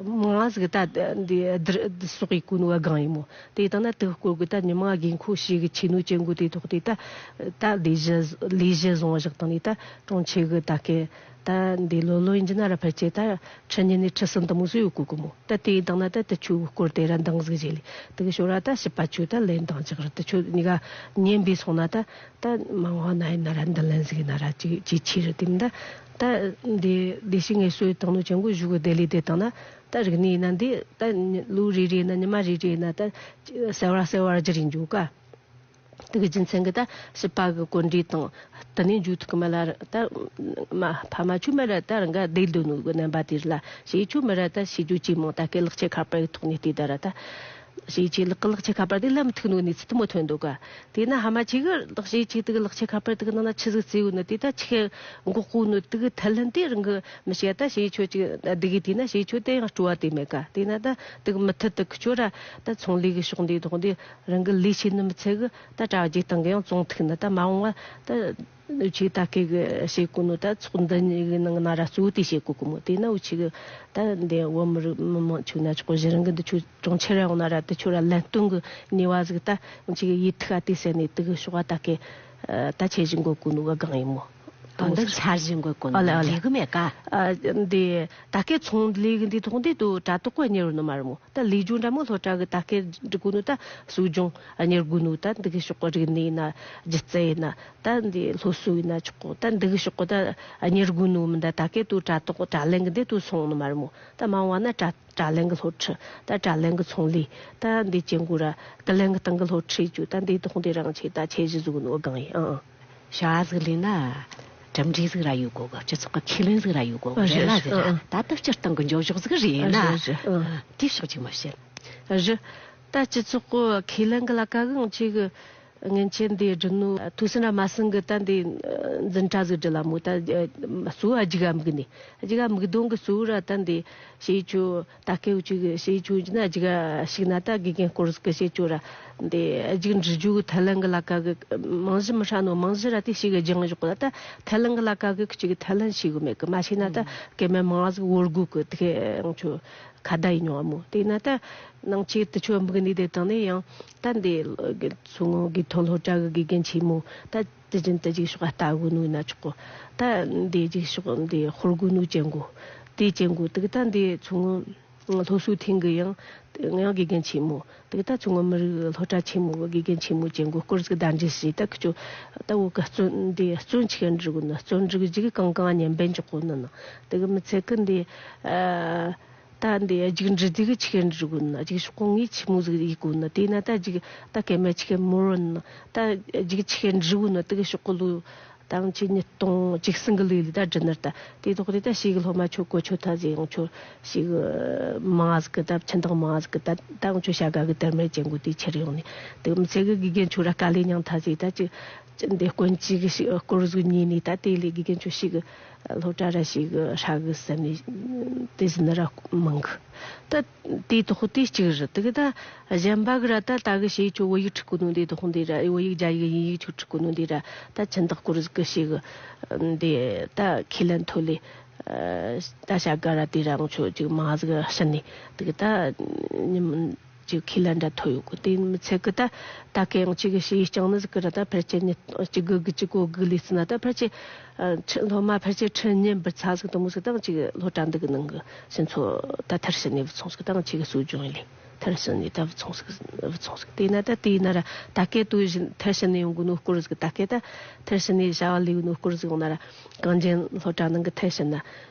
མང་ང་ཟིག་ད་འདི་བསྡུར་བསྡུར་སོགས་ཡི་གོ་ནོ་བ་གང་ཡིན་མོ། དེ་ད་ན་དེ་སྐོར་གི་ད་ཉི་མ་དགོས་མཁོ་ཤེས་གི་ཆེ་ནོ་ཅན་གོ་དེ་ཐོག་དེ་ད་ད་ལས་གཞི་ལས་གཞི་བཟུང་བཞག་དང་ནི་ད་གྲོང་ཁྱེར་གི་ད་གི་ད་འདི་ལོ་ལོ་ཡིན་གྱི་ན་ར་ཕལ་ཆེར་ད་ཁྲི་གཉིས་ནས་ཁྲི་གསུམ་དུ་མོ་སུ་ཡོད་གོ་གི་མོ། ད་དེའི་དང་ན་ད་དེ་ཆུ་སྐོར་དེ་ར་འདང་ཟིག་བྱེད་ལེ། དེ་གི་ཞོར་ར་ད་ཞིབ་པ་ཆུ་ད་ལེན་དང་ཅིག་ར་དེ་ཆུ་གཉིས་ཀ་ཉན་པའི་སོང་ན་ད་ད་མང་བ་ན་ཡིན་ན་ར་འདི་ལེན་ཟིག་ཡིན་ན་ར་ཅིག་ཅིག་ཆི་རེད་དེ་མི་ད། ད་འདི་བདེ་སྐྱིད་ངལ་གསོ་ཡི་དང་ནོ་ཅན་གོ་བཞུགས་གི་བདེ་ལེ་དེ་དང་ན་ད་རིག་གནས་ཡིན་ན་འདི་ད་ལོ་རེ་རེ་ཡིན་ན་ཉི་མ་རེ་རེ་ཡིན་ན་ད་གསལ་བ་གསལ་བར་འགྱུར་ཡིན་འཇུག་ག། དེ་གི་རྒྱུ་མཚན་གི་ད་ཞིབ་པ་གི་གོ་འདྲི་དང་དེ་ནས་འཇུག་ཐུབ་གི་མ་ལ་ད་མ་ཕ་མ་ཆུ་མེ་ར་ད་རང་ག་བསྡད་སྡོད་ནོ་གི་རྣམ་པ་དེ་ར་ལ་ཞེ་ཆུ་མེ་ར་ད་ཞེ་རྒྱུ་ཅི་མང་ད་སྐད་ལག་ཆས་ཁ་པར་གི་ཐོག་ནས་བལྟས་ད་ར་ད་ཞེ་ཆེ་ལག་གི་ལག་ཆས་ཁ་པར་དེ་ལ་མི་ཐུག་ནོ་གནས་ཚུལ་དུ་མོ་ཐོན་འདུག་ག། དེ་ན་ཕ་མ་ཆེ་གི་ལག་ཞེ་ཆེ་དེ་གི་ལག་ཆས་ཁ་པར་དེ་གི་ནང་ན་ཆི་ཟིག་བཙལ་ཡོད་ནི་དེ་ད་ཆི་གི་འགོག་གོ་ནོ་དེ་གི་ཐལ་ལན་དེ་རང་གི་མི་ཤེས་ད་ཞེ་ཆོ་ཅིག་འདི་གི་དེ་ན་ཞེ་ཆོ་དེ་ཡང་སྤྲོ་བ་དེ་མེད་ག། དེ་ན་ད་དེ་གི་མུ་མཐུད་དུ་ཁི་ཆོ་ར་ད་ཚོང་ལས་གི་ཕྱོགས་འདི་ཐོག་འདི། རང་གི་ལས་བྱེད་ནི་མི་ཚད་གི་ད་དྲ་རྒྱའི་སྟེང་གི་ཡང་བཙོང་ཐུག་ནི་ད་མ་འོངས་བ་ད་ འུ་ཆོས་ད་སྐད་གི་བྱེད་གོ་ནོ་ད་ཚོགས་འདུ་གཉིས་གི་ནང་ན་ར་གཙོ་བོ་དེ་བྱེད་གོ་གི་མོ། དེ་ན་འུ་ཆོས་གི་ད་འདི་བོད་མི་རིགས་མི་མང་ཆོ་ན་ཆོག་གོ། གཞི་རིམ་གི་འདི་ཆོ་གྲོང་ཁྱེར་ཡོང་ན་ར་དེ་ཆོ་ར་ལན་སྟོན་གི་ནུས་པ་ཟིག་ད་འུ་ཆོས་གི་ཡིད་ཐུག་ག་དེ་ཟེར་ནས་དེ་གི་ཕྱོགས་ད་སྐད་ད་འཆར་གཞི་འགོད་གོ་ནོ་གི་སྒང་ཡིན་མོ། ཨ། འདི་འཆར་གཞི་འགོད་གོ་ནོ་ཨ་ལེ་ཨ་ལེ། ལས་གི་མེད་ཀ། ཨ། འདི་ད་སྐད་ཚོང་ལས་གི་འདི་ཐོག་འདི་དུ་དྲ་ཐོག་གི་གཉེར་ནོ་མ་རེད་མོ། ད་ལས་སྦྱོང་འདྲ་མོ་སློབ་གྲྭ་གི་ད་སྐད་འབྲི་དགོས་ནོ་ད་གསོ་སྦྱོང་གཉེར་དགོས་ནོ་ད་འདི་གི་ཕྱོགས་གི་རིག་གནས་ཡིན་ན་སྒྱུ་རྩལ་ཡིན་ན་ད་འདི་སློབ་གསོ་ཡིན་ན་ཆོག་གོ། ད་འདི་གི་ཕྱོགས་གི་ད་གཉེར་དགོས་ནོ་མིན་ད་ད་སྐད་དུ་དྲ་ཐོག་དྲ་ལན་གི་འདི་དུ་སོང་ནོ་མ་རེད་མོ། ད་མ་འོངས་པ་ན་དྲ་དྲ་ལན་གི་སློབ་ཁྲིད་ད་དྲ་ལན་གི་ཚོང་ལས་ད་འདི་ཅན་གོ་ར་ཀི་ལན་གི་སྟེང་གི་སློབ་ཁྲིད་བཅུ་ད་འདི་དོག་འདི་རང་ཆེ་ད་ཆེ་གཞི་བཟོ་གི་ནོ་སྒང་ཡིན། ཨང་། བྱ་བ་ཟིག་ལས་ན་གྲུབ་འབྲས་ཟིག་ར་ཡོད་དགོ་གི། སྤྱི་ཚོགས་ཀྱི་ཁས་ལེན་ཟིག་ར་ཡོད་དགོ་གི་རེད་ལ་ཟེར། ཨ། ད་ལྟ་སྤྱིར་བཏང་གི་འགྱོ་ཕྱོགས་ཟིག་རེད་ན། རེད་རེད། ཨ། དེ་ཕྱོགས་ཅིག་མ་བཤད། རེད། ད་སྤྱི་ཚོགས་ཀྱི་ཁས་ལེན་གི་ལ་ཀ་གི་ང་ཆེ་གི་ངན་ཆེན་འདི་སྒྲུབ་ནོ་ཐུགས་སེམས་ར་མ་སེམས་གི་ད་འདི་འཛིན་གྲྭ་ཟིག་སྒྲིལ་ལ་མོ། ད་གཙོ་བོ་རྒྱུག་ག་མིག་ནི་རྒྱུག་ག་མིག་གདོང་གི་གཙོ་བོ་ར་ད་འདི་བྱེད་ཆོ། ད་སྐད་བཅུ་གི་ཞེ་ཆུང་གི་ན་རྒྱུག་ཞིག་ན་ད་དགེ་རྒན་སྐོར་ཟིག་གི་བྱེད་ཆོ་ར། འདི་རྒྱུག་འབྲི་རྒྱུ་གི་ཐལ་ལན་གི་ལ་ཀ་གི་མང་གཞི་མི་ཧྲ་ནོ་མང་གཞི་ར་དེ་ཞིག་གི་སྦྱང་བཞག་གི་ད་ཐལ་ལན་གི་ལ་ཀ་གི་ཁྱི་གི་ཐལ་ལན་ཞིག་གི་མེད་གི། མ་ཤེས་ན་ད་སྐད་མེད་མང་ཟིག་བོར་དགོས་གི་དེ་ཡང་ཆོ་ཁ་བརྡ་ཡིན་མྱོང་བ་མོ། དེ་ན་ད་ནང་ཆེ་དུ་ཆོ་འབུག་ནི་དེ་དང་ནི་ཡང་ད་འདི་མཚོ་སྔོན་དགེ་ཐོན་སློབ་གྲྭ་གི་དགེ་རྒན་ཆེན་མོ་ད་དེ་བཞིན་དུ་རྒྱུག་ཕྱོགས་ལྟ་དགོས་ནོ་ཡིན་ན་ཆོག་གོ། ད་འདི་རྒྱུག་ཕྱོགས་འདི་ཧོར་དགོས་ནོ་ཅན་གོ། དེ་ཅན་གོ་དེ་གི་ད་འདི་མཚོ་སྔོན་སློབ་གསོའི་ཐིང་གི་ཡང་ཡང་དགེ་རྒན་ཆེན་མོ་དེ་གི་ད་མཚོ་སྔོན་མི་རིགས་སློབ་གྲྭ་ཆེན་མོ་གི་དགེ་རྒན་ཆེན་མོ་ཅན་གོ་སྐོར་ཟིག་གདན་འདྲེན་བྱས། ད་ཁི་ཆོ་ད་བོད་གི་བརྩོན་འདི་བརྩོན་ཆེ་འབྲི་དགོས་ནོ། བརྩོན་འབྲི་གི་ཅིག་གང་གང་ཉན་པན་འཇོག་གོ་ནི་ནི་དེ་གི་མི་ཚད་གི་འདི་ཨ། ད་འདི་རྒྱུག་འབྲི་དེ་གི་ཆི་ཤེས་འབྲི་དགོས་ན། རྒྱུག་ཤོག་གོ་ངས་ཆི་མོ་ཟིག་ཡིག་དགོས་ན། དེ་ན་ད་རྒྱུག་ད་སྐད་མ་ཆི་ཤེས་མོ་རོ་ན། ད་རྒྱུག་ཆི་ཤེས་འབྲི་དགོས་ན། དེ་གི་ཤོག་གོ་ལུ་ད་ང་ཆི་ཉིས་སྟོང་བཅུ་གསུམ་གི་ལུགས་ལ་ད་འབྲི་ནར་ད། དེ་ཐོག་དེ་ད་ཤེས་གི་སློབ་མ་ཆོ་གོ་ཆོ་ད་ཟེ་ཡང་ཆོ་ཤེས་གི་མང་ཟིག་གི་ད་ཆི་འདང་མང་ཟིག་གི་ད་ད་ང་ཆོ་བྱ་དགའ་གི་དར་མེད་ཅན་གོ་དེ་ཁྱེར་ཡོང་ནས། དེ་མི་ཚད་གི་དགེ་རྒན་ཆོ་ར་དཀའ་ལས་མྱངས་ད་ཟེ། ད་ཅི་ཅི་འདི་དཀོན་ཅི་གི་ཤི་སྐོར་ཟིག་ཉེ་ནས་ད་དེ་ལས་དགེ་རྒན་ཆོ་ཤེས་གི་སློབ་གྲྭ་ར་ཞིག་ཧྲ་གི་ཟེར་ནས་དེ་ཟིན་ན་ར་མང་གི། ད་དེ་དོག་དེ་གཅིག་རེད། དེ་གི་ད་གཞན་པ་གི་ར་ད་ད་གི་ཞེ་ཆོ་བོད་ཡིག་ཁྲིད་གོ་ནོ་འདི་དོག་འདི་ར། བོད་ཡིག་རྒྱ་ཡིག་དབྱིན་ཡིག་ཆོ་ཁྲིད་གོ་ནོ་འདི་ར། ད་ཆི་འདག་སྐོར་ཟིག་གི་ཞིག་འདི་ད་ཁས་ལེན་ཐོ་ལེ་ད་བྱ་དགའ་ར་དེ་ར་ང་ཆོ་ཅིག་མང་ཟིག་ཕྱིན་ནས་དེ་གི་ད་ཉིན་ཅིག་ཁས་ལེན་འདྲ་ཐོབ་ཡོད་གི། དེ་མི་ཚད་གི་ད་ད་གེ་ཡང་ཅིག་གི་ཞེ་ཡིས་ཀྱང་ནི་ཟིག་གི་ར། ད་ཕལ་ཆེར་ཉིན་གཅིག་དགུ་གི་གཅིག་གོ་དགུ་ལས་ཟིན་ན་ད་ཕལ་ཆེར་ཨ་ཁྲི་སློབ་མ་ཕལ་ཆེར་ཁྲི་གཉིས་འབུར་ཚ་ཟིག་དུ་མོ་ཟིག་ད་ཅིག་སློབ་གྲྭ་འདི་གི་ནང་གི་ཕྱི་ཚོ་ད་མཐར་ཕྱིན་ནས་བུད་སོང་ཟིག་ད་ཅིག་གི་གསོ་སྦྱོང་ཡིན་ལས་མཐར་ཕྱིན་ནས་ད་བུད་སོང་ཟིག་བུད་སོང་ཟིག་དེ་ན་ད་དེ་ཡིན་ན་ར་ད་གེ་དུ་བཞིན་མཐར་ཕྱིན་ནས་ཡོང་གི་ནོ་སྐོར་ཟིག་ད་གེ་ད་མཐར་ཕྱིན་ནས་བྱ་བ་ལས་གི་ནོ་སྐོར་ཟིག་ཡོང་ན་ར་གངས་ཅན་སློབ་གྲྭ་ནང་གི་མཐར་ཕྱིན་ན་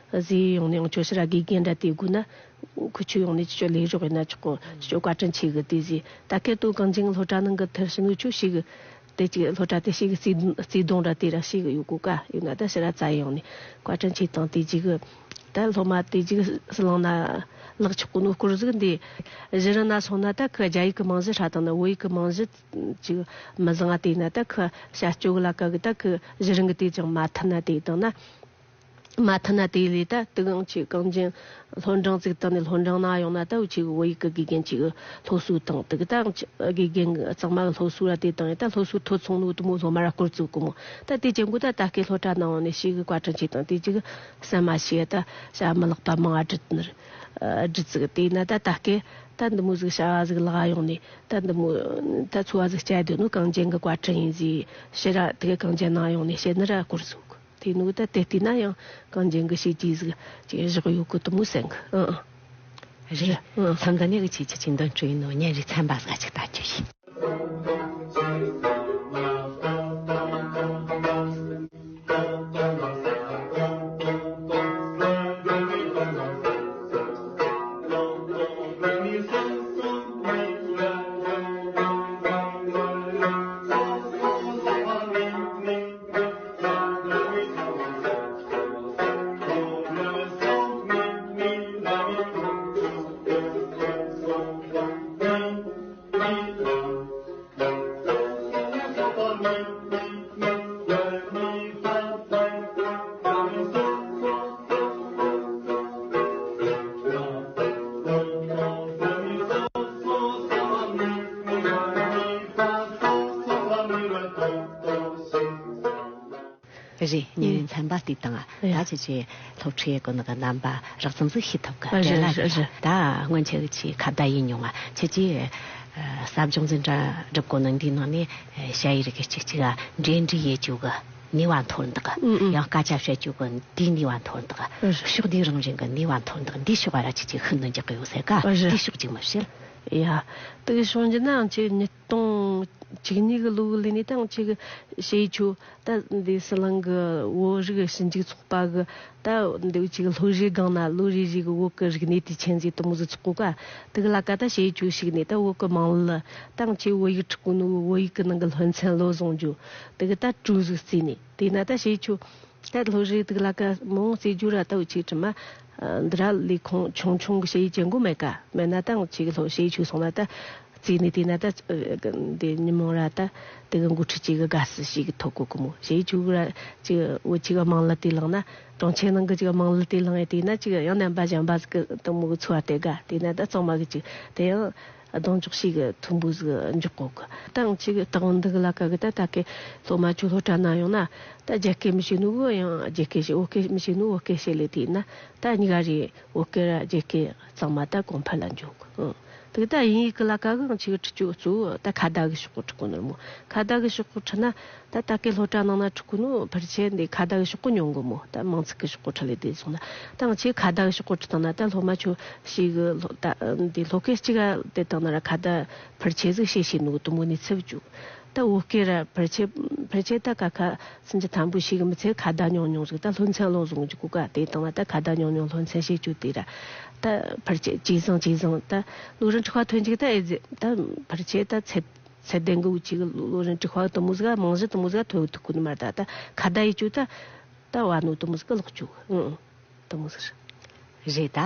ཟེ་ཡོང་ནས་ཡང་ཆོ་ཕྱིར་ར་དགེ་རྒན་འདྲ་དེ་དགོས་ན། ཁུ་ཆུ་ཡོང་ནས་ཅི་ཅོ་ལས་རོགས་ཡིན་ན་ཆོག་གོ། ཅི་ཅོ་བཀའ་དྲིན་ཆེ་གི་དེ་ཟེ། ད་སྐད་དུ་གངས་ཅན་གི་སློབ་གྲྭ་ནང་གི་མཐར་ཕྱིན་ནོ་ཆོ་ཞིག་གི་དེ་ཅིག་སློབ་གྲྭ་དེ་ཞིག་གི་བརྩེ་བརྩེ་དུང་ར་དེ་ར་ཞིག་གི་ཡོད་གོ་ཀ་ཡོད་ན་ད་ཕྱིར་ར་བཙལ་ཡོང་ནས་བཀའ་དྲིན་ཆེ་དང་དེ་ཅིག་གི་ད་སློབ་མ་དེ་ཅིག་སི་ལང་ན་ལག་ཆོག་གོ་ནོ་སྐོར་ཟིག་འདི་གཞི་རིམ་ན་སོང་ན་ད་ཁི་རྒྱ་ཡིག་གི་རྨང་གཞི་ཧྲ་དང་ན་བོད་ཡིག་གི་རྨང་གཞི་ཅིག་མི་བཟང་ང་དེ་ན་ད་ཁི་བྱ་སྤྱོད་གི་ལ་ཀ་གི་ད་ཁི་གཞི་རིམ་གི་དེ་ཅང་མ་མཐུན་ན་དེ་དང་ན། མ་མཐུན་ན་དེ་ལས་ད་དུ་གང་ཆེ་གངས་ཅན་སློབ་འབྲིང་ཚིག་དང་ནི་སློབ་འབྲིང་ནང་ཡོང་ན་ད་འུ་ཆེ་གི་བོད་ཡིག་གི་དགེ་རྒན་ཆེ་གི་སློབ་གསོ་དང་དུ་གི་ད་དགེ་རྒན་གི་གཙང་མ་གི་སློབ་གསོ་ར་དེ་དང་ཡིན་ད་སློབ་གསོ་ཐོ་ཚང་ནོ་དུ་མོ་སློབ་མ་ར་སྐོར་བཙུགས་གི་མོ། ད་དེ་ཅན་གོ་ད་ད་སྐད་སློབ་གྲྭ་ནང་ཡོང་ནས་ཤེས་གི་བཀའ་དྲིན་ཆེ་དང་དེ་ཅིག་གི་སེམས་མ་ཤེས་ད་བྱ་མི་ལག་པ་མང་ང་བྲིས་ནི་ར་བྲིས་ཚིག་དེ་ཡིན་ན་ད་ད་སྐད་ད་འདི་མོ་ཟིག་བྱ་བ་ཟིག་ལག་ཡོང་ནས་ད་འདི་མོ་ད་འཚོ་བ་ཟིག་སྐྱེལ་དུ་ནོ་གངས་ཅན་གི་བཀའ་དྲིན་ཡིན་ཟེ་ཤེས་ར་དེ་གི་གངས་ཅན་ནང་ཡོང་ནས་བཤད་ནི་ར་སྐོར་བཙུགས་གི། དེ་ནུ་ད་དེ་བལྟས་ན་ཡང་གངས་ཅན་གི་ཤེས་ཀྱི་ཟིག་ཅིག་བཞག་ཡོད་གི་དུ་མོ་སེང་གི། ཨང་། རེད། ཨང་། ཚང་གི་ནས་གི་ཆེ་ཆེ་ཆེ་འདོན་སྤྲོད་ཡིན་ནོ་ཉན་རེ་ཚན་པ་ཟིག་ཅིག་ལྟ་རྒྱུ་ཡིན། རེད། ཉིན་ཡིན་ཚན་པ་དེ་དང་ད་ཁྱེད་ཀྱི་སློབ་ཁྲིད་གོ་ནི་གི་རྣམ་པ་རགས་ཙམ་ཟིག་ཤེས་ཐུབ་གི། རེད་ལ་རེད། ད་སྔོན་ཆད་ཀྱི་ཁ་བརྡ་ཡིན་མྱོང་ང་། ཁྱེད་ཀྱི་ཟབ་སྦྱོང་འཛིན་གྲྭ་སྒྲུབ་གོ་ནི་འདིའི་ནང་ནས་ཞ་ཡི་རིགས་གཅིག་གཅིག་ག་འབྲེལ་འདྲིས་ཡེད་རྒྱུ་གི་ནུས་པ་མཐོར་འདེགས། ཡང་སྐད་ཆ་བཤད་རྒྱུ་གི་འདིའི་ནུས་པ་མཐོར་འདེགས། ཕྱོགས་འདིའི་རང་བཞིན་གི་ནུས་པ་མཐོར་འདེགས། འདི་ཕྱོགས་ག་ར་ཁྱེད་ཀྱི་ཤུགས་སྣོན་རྒྱག་གི་ཡོད་ཟེར་ག། དེ་ཕྱོགས་གཅིག་མི་བཤད། ཡ། དེ་གི་ཕྱོགས་འགྱུར་ན་ཁྱེད་ཉིད། སྟོང་བཅུ་གཉིས་ཀྱི་ལོ་ལས་ནས་ད་ཅིག་ཞེ་ཆུ་ད་འདི་ཟི་ལིང་གི་བོད་རིགས་ཞིབ་འཇུག་ཚོགས་པ་གི་ད་འདི་ཅིག་ལྷོ་རིའི་སྒང་ན་ལོ་རེ་རེ་གི་བོད་ཀྱི་རིག་གནས་དུས་ཆེན་ཟིག་དུ་མོ་ཟིག་ཚོགས་གོ་ག། དེ་གི་ལ་ཀ་ད་ཞེ་ཆུ་ཞིག་ནས་ད་བོད་ཀྱི་མང་ལ་ད་ཅིག་བོད་ཡིག་ཁྲིད་གོ་ནོ་བོད་ཡིག་གི་ནང་གི་སློབ་ཚན་བློ་བཟང་རྒྱུ་དེ་གི་ད་གྲུ་ཟིག་བརྩིས་ནས། དེ་ན་ད་ཞེ་ཆུ་ད་ལྷོ་རིའི་དེ་གི་ལ་ཀ་མང་བརྩི་རྒྱུ་ར་ད་འུ་ཅིག་དྲི་མ་འདི་ར་ལས་ཁུངས་ཆུང་ཆུང་གི་ཞེ་ཡི་ཅན་གོ་མེད་ག། མེད་ན་ད་འུ་ཅིག་ལྷོ་ཞེ་ཆུ་སོང་ན་ད། བརྩིས་ནས་བལྟས་ན་ད་འདི་ཉིན་མོ་ར་ད་དེ་གི་འགོ་ཁྲིད་ཅིག་གི་དགའ་བསུ་ཞིག་ཐོབ་གོ་གི་མོ། ཞེ་ཆུ་ར་ཅིག་འུ་ཅིག་གི་མང་ལ་དེ་བླངས་ན། གྲོང་ཁྱེར་ནང་གི་ཅིག་མང་ལ་དེ་བླངས་ཡ་བལྟས་ན་ཅིག་ཡང་རྣམ་པ་གཞན་པ་ཟིག་གི་དུ་མོ་གི་འཚོ་བ་དེ་དགའ་བལྟས་ན། ད་གཙང་མ་གི་ཅིག་དེ་ཡང་གདོང་ཅོག་ཞིག་གི་མཐུན་པོ་ཟིག་འཇོག་གོ་གི། ད་འུ་ཅིག་སྟག་འདི་གི་ལ་ཀ་གི་ད་ད་གི་སློབ་མ་ཆུ་སློབ་གྲྭ་ན་ཡོང་ན་ད་རྒྱ་སྐད་མི་ཤེས་ནོ་གི་ཡང་རྒྱ་སྐད་ཤེས། བོད་སྐད་མི་ཤེས་ནོ་བོད་སྐད་ཤེས་ལས་བལྟས་ན་ད་གཉིས་ཀ་རེད། བོད་སྐད་ར་རྒྱ་སྐད་གཙང་མ་ད་གོང་འཕེལ་ལ་འཇུག་ཨང་། དེ་ད་དབྱིན་ཡིག་གི་ལ་ཀ་གི་ང་ཆེ་གི་ཁྲིད་རྒྱུ་གཙོ་བོ་ད་ཁ་བརྡ་གི་ཤོག་གུ་ཁྲིད་གོ་ནི་རེད་མོ། ཁ་བརྡ་གི་ཤོག་གུ་ཁྲིད་ན་ད་ད་གི་སློབ་གྲྭ་ནང་ན་ཁྲིད་གོ་ནོ་ཕལ་ཆེར་འདི་ཁ་བརྡ་གི་ཤོག་གུ་ཉུང་གི་མོ། ད་མིང་ཚིག་གི་ཤོག་གུ་ཁྲིད་ལས་དེ་སོང་ན་ད་ང་ཆེ་ཁ་བརྡ་གི་ཤོག་གུ་ཁྲིད་བཏང་ན་ད་སློབ་མ་ཆོ་ཞིག་གི་སློབ་ད་འདི་སློབ་སྐད་གཅིག་ག་དེ་བཏང་ན་ར་ཁ་བརྡ་ཕལ་ཆེར་ཟིག་བཤད་ཤེས་ནོ་གི་དུ་མོ་ནས་ཚུད་བཅུག་ད་བོད་སྐད་ར་ཕལ་ཆེར་ཕལ་ཆེར་ད་ཀ་ཁ་སུན་ཅི་ཐམ་པོ་ཞིག་མི་ཚེ་ཁ་བརྡ་ཉུང་ཉུང་ཟིག་ད་སློབ་ཚན་བློ་བཟང་གི་གོ་ག་དེ་དང་ད་ཁ་བརྡ་ཉུང་ཉུང་སློབ་ཚན་བྱེད་རྒྱུ་དེ་ར་ད་ཕལ་ཆེར་ཇེ་བཟང་ཇེ་བཟང་ད་ལོ་རིམ་དྲུག་པ་ཐོན་རྒྱུ་ད་ཨེ་ཟེ་ད་ཕལ་ཆེར་ད་ཚད་ཚད་ལྡན་གི་འུ་ཅིག་ལོ་རིམ་དྲུག་པ་དུ་མོ་ཟིག་རྨང་གཞི་དུ་མོ་ཟིག་ཐོན་ཐུབ་གི་ནི་མ་རེད། ད་ད་ཁ་བརྡ་ཡེད་རྒྱུ་ད་ད་བ་ནོ་དུ་མོ་ཟིག་གི་ལོག་རྒྱུ་ཨང་དུ་མོ་ཟིག་རེད། ད་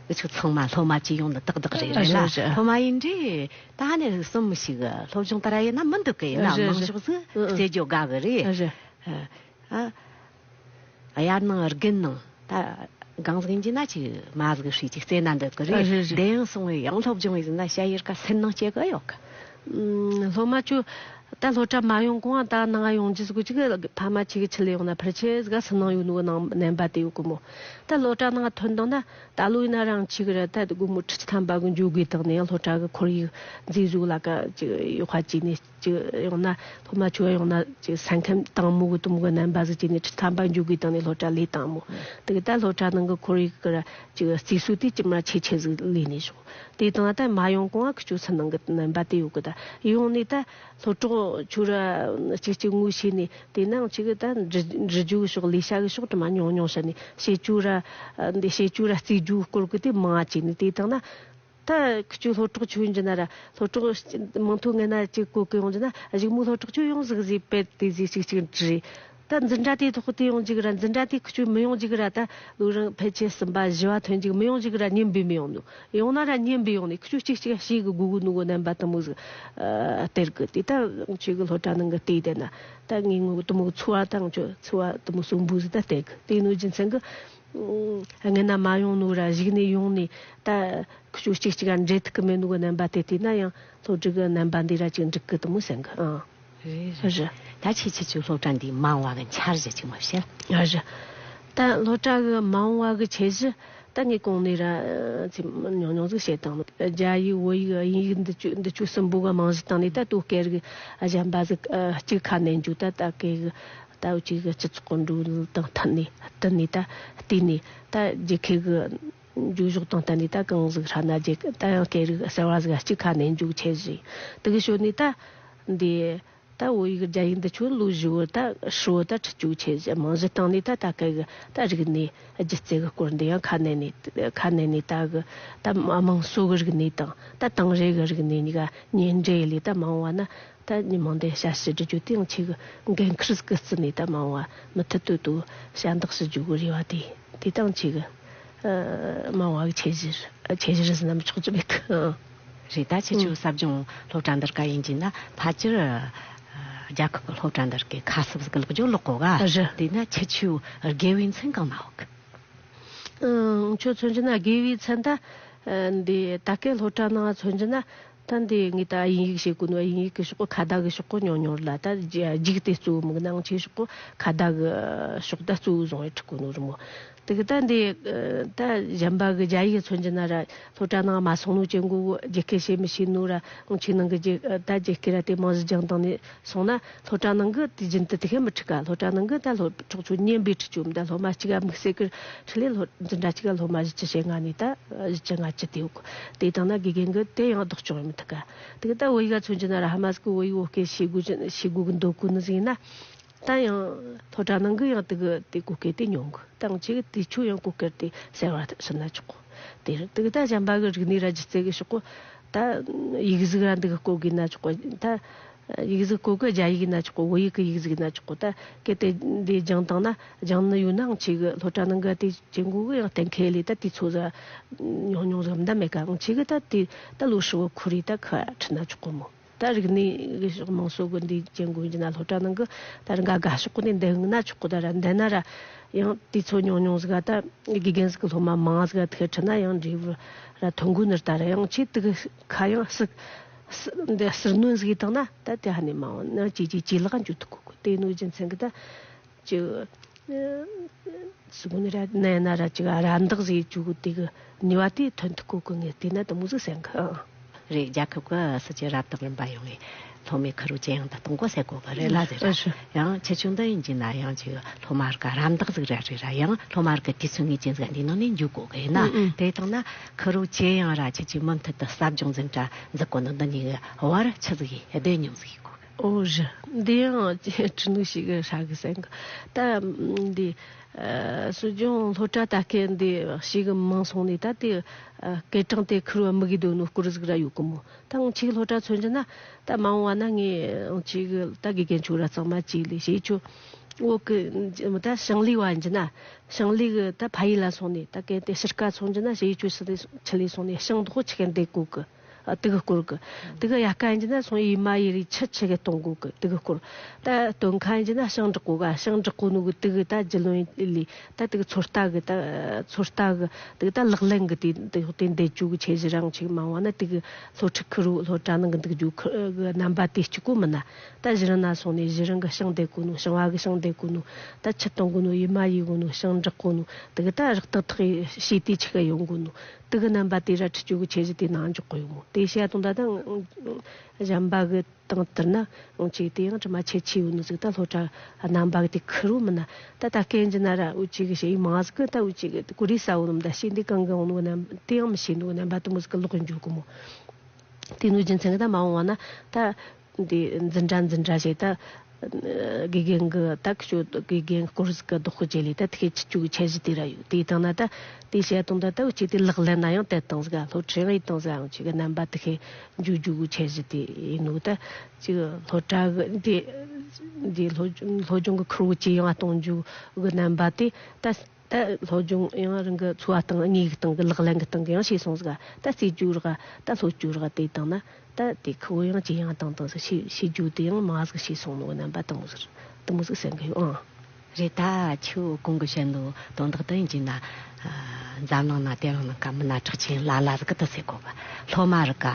འུ་ཆོ་ཚང་མ་སློབ་མ་བཅས་ཡོང་ནི་ཏག་ཏག་རེད། རེད་ལ་རེད་རེད། སློབ་མ་ཡིན་འདྲི་ད་ནི་གསུམ་ཞིག་སློབ་སྦྱོང་ལྟར་ཡིན་ན་མི་འདུག་གི། ཡིན་ན་རེད་མང་རེད་ཤོག་ཟིག་ཨང་ཨང་རྩེ་རྒྱོ་དགའ་གི་རེད། རེད། ཨ་ཨ་དབྱར་ནང་དགུན་ནང་ད་གང་ཟིག་ཡིན་གྱི་ན་ཅིག་མ་ཟིག་ཧྲིལ་ཅིག་རྩེ་ན་འདུག་གི་རེད། རེད་རེད། དེ་ཡང་སོང་བས་ཡང་སློབ་སྦྱོང་ཡིན་ཟིན་ན་ཞ་ཡིར་ཀ་སེམས་ནང་སྐྱེ་གི་ཡོད་གི། ཨུམ། སློབ་མ་ཆོ་ད་སློབ་གྲྭ་མ་ཡོང་གོང་ད་ནང་ཡོང་རྒྱུ་ཟིག་གི་ཅིག་ཕ་མ་ཆེ་གི་ཆི་ལ་ཡོང་ན་ཕལ་ཆེར་ཟིག་སུན་སྣང་ཡོད་ནོ་གི་ནང་རྣམ་པ་དེ་ཡོད་གི་མོ། ད་སློབ་གྲྭ་ནང་ཐོན་དང་ན་ད་ལོ་ཡིན་ན་རང་ཆེ་གི་ར་ད་དགོང་མོ་ཁྲི་ཆ་ཐམ་པ་གི་འཇུག་དགོས་དང་ནས་སློབ་གྲྭ་གི་ཁོར་ཡུག་མཛེས་བཟོ་ལ་ཀ་ཅིག་ཡོད་ཁ་ཅིག་ནས། ཅིག་ཡོང་ན་སློབ་མ་ཆོ་ཡོང་ན་ཅིག་ས་ཁམས་དྭངས་མོ་གི་དུམ་གི་རྣམ་པ་ཟིག་ཅིག་ནས་ཁྲི་ཐམ་པ་འཇུག་གི་དང་ནས་སློབ་གྲྭ་ལས་དྭངས་མོ། དེ་གི་ད་སློབ་གྲྭ་ནང་གི་ཁོར་ཡུག་གི་ར་ཅིག་རྩིས་སུ་དེ་ཅི་མ་ཆེ་ཆེ་ཟིག་ལས་ནས་ཤོག་དེ་དང་ད་མ་ཡོང་གོང་ཨ་ཁི་ཆོ་སུན་སྣང་གི་རྣམ་པ་དེ་ཡོད་གི། ད་ཡོང་ནས་ད་སློབ་གྲོགས་ཆོ་ར་ཅིག་ཅིག་ངུ་ཤེས་ནས་དེ་ནང་ཅིག་གི་ད་འབྲི་འབྲི་རྒྱུ་གི་ཤོག་ལས་བྱ་གི་ཤོག་དྲི་མ་ཉུང་ཉུང་བྱས་ནས་བཤད་རྒྱུ་ར་འདི་བཤད་རྒྱུ་ར་རྩིས་རྒྱུ་སྐོར་གི་དེ་མང་ཨ་ཅིག་ནས་དེ་དང་ན། ད་ཁྱོད་སློབ་གྲོགས་ཆོས་འཇི་ན་ར་སློབ་གྲོགས་མང་ཐོག་ངེ་ན་ཅིག་གོ་གི་ཡོང་འཇི་ན་གཞུག་མོ་སློབ་གྲོགས་ཆོས་ཡོང་ཟིག་ཟིག་པད་དེ་ཟིག་ཅིག་ཅིག་འདྲི། ད་འཛིན་གྲྭ་དེ་ཐོག་དེ་ཡོང་ཅིག་ར་འཛིན་གྲྭ་དེ་ཁྱོད་མི་ཡོང་ཅིག་ར་ད་ལོ་རིང་ཕལ་ཆེར་གསུམ་པ་བཞི་བ་ཐོན་ཅིག་མི་ཡོང་ཅིག་ར་ཉིན་པའི་མི་ཡོང་ནོ། ཡོང་ན་ར་ཉིན་པའི་ཡོང་ནས་ཁྱོད་ཅིག་ཅིག་ཤེས་གི་དགོས་གི་ནོ་གི་རྣམ་པ་དུ་མོ་ཟིག་སྟེར་གི། དེ་ད་ཁྱོད་གི་སློབ་གྲྭ་ནང་གི་ལྟས་དེ་ན་ད་ངས་ངོ་དུ་མོ་གི་འཚོ་བ་དང་ཁྱོད་འཚོ་བ་དུ་མོ་གསོན་པོ་ཟིག་ད་སྟེར་གི། དེ་ནོ་རྒྱུ་མཚན་གི་ངེ་ན་མ་ཡོང་ནོ་ར་གཞུག་ནས་ཡོང་ནས་ད། ཁྱོད་གཅིག་གཅིག་ག་འབྲེལ་ཐུབ་ཀྱི་མེད་ནོ་གི་རྣམ་པ་དེ་བལྟས་ན་ཡང་སློབ་ཕྲུག་གི་རྣམ་པ་འདི་ར་ཅིག་འགྲིག་གི་དུ་མོ་སེང་གི། ཨང་། རེད་རེད། རེད། ད་ཁྱེད་ཁྱེད་ཚོའི་སློབ་གྲྭ་འདིའི་མ་འོངས་པ་གི་འཆར་གཞི་ཅིག་མ་བཤད། རེད། ད་སློབ་གྲྭ་གི་མ་འོངས་པ་གི་འཆར་གཞི་ད་ངས་གོང་ནས་ར་ཚིག་ཉུང་ཉུང་ཟིག་བཤད་བཏང་ནོ། རྒྱ་ཡིག་བོད་ཡིག་དབྱིན་ཡིག་འདི་ཚོ་འདི་ཚོ་གསུམ་པོ་གི་རྨང་གཞི་བཏང་ནས་ད་ལྟོ་སྐད་རིགས་གཞན་པ་ཟིག་གཅིག་ཁ་ནས་འཇུག་ད་ད་སྐད་གི་ད་འུ་ཅག་གི་སྤྱི་ཚོགས་ཀྱི་འགྲོ་ལུགས་དང་མཐུན་ནས་བསྟུན་ནས་ད་བལྟས་ནས་ད་རྒྱལ་ཁབ་གི་འཇུག་ཕྱོགས་དང་བསྟུན་ནས་ད་གང་ཟིག་ཧྲ་ན་རྒྱལ་ཁབ་ད་ཡང་སྐད་རིགས་གསར་བ་ཟིག་གཅིག་ཁ་ནས་འཇུག་ཆེད་ཟིག་དེ་གི་ཞོར་ནས་ད་འདི་ད་བོད་ཡིག་རྒྱ་ཡིག་འདི་ཆོ་ལོ་བཞི་བོ་ད་ཧྲིལ་བོ་ད་ཁྲིད་བཅུག་ཆེད་ཟིག་རྨང་གཞི་བཏང་ནས་ད་ད་སྐད་གི་ད་རིག་གནས་སྒྱུ་རྩལ་གི་སྐོར་འདི་ཡང་ཁ་ནས་ནས་ཁ་ནས་ནས་ད་གི་ད་དམངས་སྲོལ་གི་རིག་གནས་དང་ད་དེང་རབས་གི་རིག་གནས་གཉིས་ཀ་གཉེན་འབྲེལ་ལས་ད་མ་འོངས་པ་ན། ད་ཉིན་མོ་འདི་བྱ་ཕྱི་འབྲི་རྒྱུ་དེ་ཡང་ཆེ་གི་འགན་ཁུར་ཟིག་གི་བརྩིས་ནས་ད་མ་འོངས་པ་མུ་མཐུད་དུ་དུ་ཞབས་འདེགས་ཞུ་རྒྱུ་གི་རེ་བ་དེ་དེ་དང་ཆེ་གི་ཨ་མ་འོངས་པ་གི་ཆེ་གཞི་ཆེ་གཞི་རེད་ཟེར་ན་མི་ཆོག་རྒྱུ་མེད་གི། རེད། ད་ཁྱེད་ཚོའི་ཨང་ཟབ་སྦྱོང་སློབ་གྲྭ་འདིར་ག་ཡིན་གྱི་ན་ཕལ་ཆེར་ཨ་རྒྱལ་ཁབ་ཀྱི་སློབ་གྲྭ་འདིར་གི་ཁ་གསབ་ཟིག་ལོག་རྒྱུ་ལོག་གོ་ག། རེད། དེས་ན་ཁྱེད་ཚོའི་དགེ་བའི་མཚན་གང་ན་འོག་གི། ཨང་། ཁྱོད་མཚོན་གྱི་ན་དགེ་བའི་མཚན་ད་ཨ་འདི་ད་གའི་སློབ་གྲྭ་ནང་མཚོན་གྱི་ན། ད་འདི་ངས་ད་དབྱིན་ཡིག་བཤད་གོ་ནོ། དབྱིན་ཡིག་གི་ཤོག་གུ་ཁ་བརྡ་གི་ཤོག་གུ་ཉུང་ཉུང་རེད་ལ། ད་རྒྱུགས་དེ་གཙོ་བོ་མིན་ནའང་ཆེ་ཤོག་གུ་ཁ་བརྡ་གི་ཤོག་བརྡ་གཙོ་བོ་བཟུང་བའི་ཁྲིད་གོ་ནོ་རེད་མོ། དེ་གི་ད་འདི་ད་གཞན་པ་གི་རྒྱ་ཡིག་མཚོན་རྒྱུ་ན་ར། སློབ་གྲྭ་ནང་མ་སོང་ནོ་ཅན་གོ་རྒྱུགས་སྐད་བཤད་མི་ཤེས་ནོ་ར། ང་ཆོའི་ནང་གི་རྒྱུགས་ད་རྒྱུགས་སྐད་ར་དེ་མང་ཟིག་སྦྱངས་བཏང་ནས་སོང་ན། སློབ་གྲྭ་ནང་གི་དེ་རྒྱུན་དུ་དེ་ཁས་མི་ཁྲིད་ཀ། སློབ་གྲྭ་ནང་གི་ད་སློབ་གྲོགས་ཚོ་མཉམ་པའི་ཁྲིད་ཆོམ། ད་སློབ་མ་གཅིག་ག་དམིགས་བསལ་གི་ཁྲིད་ལས། སློབ་འཛིན་གྲྭ་གཅིག་ག་སློབ་མ་བཞི་བཅུ་ཞེ་ལྔ་ནས་ད་བཞི་བཅུ་ལྔ་བཅུ་དེ་ཡོད་གི། དེ་བཏང་ན་དགེ་རྒན་གི་དེ་ཡང་ལྡོག་ཅོག་མི་ཐུབ་ཀ། དེ་གི་ད་བོད་ཡིག་ག་མཚོན་རྒྱུ་ན་ར། ཧ་མ་ཟིག་གི་བོད་ཡིག་བོད་སྐད་ཤེས་དགོས་ཀྱི་ཤེས་དགོས་གི་འདོད་གོ་ནི་ཟིག་ཡིན་ན། ད་ཡང་སློབ་གྲྭ་ནང་གི་ཡང་དེ་གི་དེ་གོ་སྐབས་དེ་ཉུང་གི། ད་ང་ཆོ་གི་དུས་ཚོད་ཡང་གོ་སྐབས་དེ་གསར་བ་ཟིན་ན་ཆོག་གོ། དེ་རེད། དེ་གི་ད་གཞན་པ་གི་རིག་གནས་ར་སྒྱུ་རྩལ་གི་ཤོག་གུ་ད་ཡིག་གཟུགས་ར་འདི་གི་བཀོལ་དགོས་ན་ཆོག་གོ། ད་ཡིག་གཟུགས་བཀོལ་གི་རྒྱ་ཡིག་ཡིན་ན་ཆོག་གོ། བོད་ཡིག་གི་ཡིག་གཟུགས་ཡིན་ན་ཆོག་གོ། ད་གལ་ཏེ་འདི་སྦྱངས་བཏང་ན། སྦྱངས་ནི་ཡོད་ན་ང་ཆོ་གི་སློབ་གྲྭ་ནང་གི་དེ་ཅན་གོ་གི་ཡང་གཏན་འཁེལ་ལས། ད་དུས་ཚོད་ཟིག་ཉུང་ཉུང་ཟིག་འདམ་མེད་ཀ། ང་ཆོ་གི་ད་དེ་ད་ལོ་ཧྲིལ་བོ་ཁོ་རེ་ད་ཁ་ཁྲིད་ན་ཆོག་གོ་མོ། ད་རིག་གནས་གི་ཕྱོགས་མང་ཤོས་གི་འདི་ཅན་གོ་ཡིན་ན་སློབ་གྲྭ་ནང་གི་ད་ར་འགའ་དགའ་ཕྱོགས་གི་ནས་འདི་ན་ཆོག་གི། ད་ར་འདི་ན་ར་ཡང་དུས་ཚོད་ཉུང་ཉུང་ཟིག་ག་ད་དགེ་རྒན་ཟིག་གི་སློབ་མ་མང་ཟིག་ག་ཐུག་ཁྲིད་ན་ཡང་འབྲས་བུ་ར་ཐོན་གོ་ནི་རེད། ད་ར་ཡང་ཆེ་དུ་གི་ཁ་ཡང་སི་སི་འདི་ཟུར་སྣོན་ཟིག་བཏང་ན་ད་དེ་ཧ་ནས་མང་བ་ན་ཇེ་ཇེ་ཇེ་ལེགས་འགྱོ་ཐུབ་གོ་གི། དེ་ནོ་རྒྱུ་མཚན་གི་ད། ཅིག་སུ་གུན་ར་ནས་ན་ར་ཅིག་ར་འདག་ཟེར་བཅུག་གི་དེ་གི་ནུས་པ་དེ་ཐོན་ཐུབ་གོ་གི། ངས་བལྟས་ན་དེ་མོ་ཟིག་སེམས་གི། ཨང་། རེད། རྒྱལ་ཁབ་གི་སྲིད་ཇུས་རབ་དང་རིམ་པ་ཡོང་ངས་སློབ་མའི་ཁུར་བོ་ཇེ་ཡང་དུ་གཏོང་དགོས་ཟེར་གོ་གི་རེད་ལ་ཟེར་ར། ཨ་ཧྲི། ཡང་ཁྱེད་ཆོ་འདི་ཡིན་གྱི་ན་ཡང་ཅིག་སློབ་མ་ར་ག་ར་འདག་ཟིག་ར་རེད་ར། ཡང་སློབ་མ་ར་གི་དུས་ཚོད་ངེས་ཅན་ཟིག་འདི་ནང་ནས་འཇུག་གོ་གི་ཡིན་ན། ཨང་ཨང་། དེ་བཏང་ན་ཁུར་བོ་ཇེ་ཡང་ར་ཁྱེད་ཆོས་མུ་མཐུད་དུ་ཟབ་སྦྱོང་འཛིན་གྲྭ་འཛུགས་གོ་ནོ་འདི་གཉིས་གི་བར་ཆི་ཟིག་ཡིན་བསྡད་མྱོང་ཟིག་ཡིན་གོ་གི། ཨོ་རེད། འདི་ཡང་དྲི་ནོ་ཞིག་གི་ཧྲ་གི་སེང་གི། ད་འདི་ཨ་སྲིད་སྐྱོང་སློབ་གྲྭ་ད་སྐད་འདི་ཞིག་གི་མང་སོང་ནས། ད་དེ་ཨ་སྐད་གྲངས་དེ་ཁུར་བ་མི་གི་འདོད་ནོ་སྐོར་ཟིག་ར་ཡོད་གི་མོ། ད་ང་ཆོ་གི་སློབ་གྲྭ་མཚོན་རྒྱུ་ན། ད་མ་འོངས་པ་ན་ངས་ང་ཆོ་གི་ད་དགེ་རྒན་ཆོ་ར་གཙང་མ་བྱས་ལས་བྱེད་ཆོ། འོ་གི་ད་ཞིང་ལས་བ་ཡིན་རྒྱུ་ན། ཞིང་ལས་གི་ད་ཕ་ཡུལ་ལ་སོང་ནས། ད་གལ་ཏེ་ཕྱི་ཁ་མཚོན་རྒྱུ་ན་ཕྱི་ཡུལ་ཆོ་ཕྱི་ལས་ཕྱི་ལས་སོང་ནས་ཞིང་འདོགས་ཆི་གི་འདེད་གོ་གི། ཨ། དེ་གི་སྐོར་གི། དེ་གི་ཡ་ག་ཡིན་རྒྱུ་ན་སོང་ཡི་མ་ཡི་རི་ཆུ་ཆི་གི་གཏོང་དགོས་གི། དེ་གི་སྐོར། ད་སྟོན་ཁ་ཡིན་རྒྱུ་ན་ཞིང་འབྲེག་གོ་ག། ཞིང་འབྲེག་གོ་ནོ་གི་དེ་གི་ད་རྒྱུ་ལོན་ལས། ད་དེ་གི་ཚོད་ལྟ་གི། ད་ཚོད་ལྟ་གི་དེ་གི་ད་ལག་ལེན་གི་དེ་དེ་དེ་འདེད་རྒྱུ་གི་ཆེད་གཞི་རང་ཆེ་གི། མ་འོངས་པ་ན་དེ་གི་སློབ་ཕྲུག་ཁུར་བོ་སློབ་གྲྭ་ནང་གི་འདུག་རྒྱུ་ཁུར་གི་རྣམ་པ་དེ་གཅིག་པོ་མིན་ན། ད་གཞི་རིམ་ན་སོང་ནས་གཞི་རིམ་གི་ཞིང་འདེད་གོ་ནོ། ཞིང་བ་གི་ཞིང་འདེད་གོ་ནོ། ད་ཆུ་གཏོང་གོ་ནོ། ཡི་མ་ཡི་གོ་ནོ། ཞིང་འབྲེག་གོ་ནོ། དེ་གི་ད་རག་ཏག་ཏག་ཡི་ཤེས་དེ་ཆི་གི་ཡོང་གོ་ནོ། དེ་གི་རྣམ་པ་དེ་ར་ཁྲིད་རྒྱུ་གི་ཆེད་གཞི་དེ་ནང་འཇོག་གི་ཡོད་མོ། དེ་བཤད་དང་ད་ད་གཞན་པ་གི་སྟེང་བསྡུར་ན་ང་ཆོ་དེ་ཡང་དྲི་མ་ཆེ་ཆེ་ཡོད་ནི་ཟིག། ད་སློབ་གྲྭ་རྣམ་པ་གི་དེ་ཁུར་བོ་མིན་ན། ད་ད་སྐད་འཇི་ན་ར་འུ་ཅིག་གི་ཞེ་ཡི་མང་ཟིག་གི། ད་འུ་ཅིག་གི་གོ་རེ་ས་བོ་ནམ་ད་ཤེས་འདི་གང་གི་འོང་ནོ་རྣམ་དེ་ཡང་མི་ཤེས་ནོ་རྣམ་པ་དེ་མོ་ཟིག་གི་ལོག་འཇུག་གི་མོ། དེ་ནོ་རྒྱུ་མཚན་གི་ད་མ་འོངས་པ་ན་ད། འདི་འཛིན་གྲྭ་འཛིན་གྲྭ་བྱས་ད། དགེ་རྒན་གི་ད་ཁྱོད་དགེ་རྒན་སྐོར་ཟིག་གི་བདག་པོ་བྱས་ལས་ད་དེ་ཁྱེད་ཆུ་ཆུ་གི་ཆེད་གཞི་དེ་ར་ཡོད། དེ་དང་ན་ད་དེ་བྱས་དང་ད་ད་འུ་ཅིག་དེ་ལག་ལེན་ན་ཡང་དེ་བཏང་ཟིག། སློབ་ཁྲིད་ཡང་ཡིན་བཏང་ཟིག། འུ་ཅིག་གི་རྣམ་པ་དེ་ཁེ་འཇུ་འཇུ་གི་ཆེད་གཞི་དེ་ཡིན་ནོ། ད་ཅིག་སློབ་གྲྭ་གི་འདི་འདི་སློབ་སློབ་སྦྱོང་གི་ཁུར་བོ་ཇེ་ཡང་གཏོང་རྒྱུ་གི་རྣམ་པ་དེ་ད། ད་སློབ་སྦྱོང་ཡང་རང་གི་འཚོ་བ་སྟེང་དངོས་ཀྱི་སྟེང་གི་ལག་ལེན་གྱི་སྟེང་གི་ཡང་བྱས་སོང་ཟིག། ད་རྩེད་རྒྱུག་ར་ད་སློབ་རྒྱུག་ར་དེ་བཏང་ན་ད་དེ་ཁུ་བོ་ཡང་ཇེ་ཡང་དང་དང་ཟིག་བྱས་བྱས་རྒྱུག་དེ་ཡང་མང་ཟིག་བྱས་སོང་ནོ་རྣམ་པ་དེ་མོ་ཟིག་དེ་མོ་ཟིག་སེམས་གི་ཡོད་ཨང་། རེད། ད་ཁྱོད་གོང་གི་བཤད་ནོ་དོན་དག་དེ་ཡིན་གྱི་ན། ཨ། འཛམ་གླིང་ན་དེ་རིང་ནངས་ཀ་མི་སྣ་གྲགས་ཅན་ལ་ལ་ཟིག་གི་དེ་ཟེར་གོ་གི། སློབ་མ་ར་ག་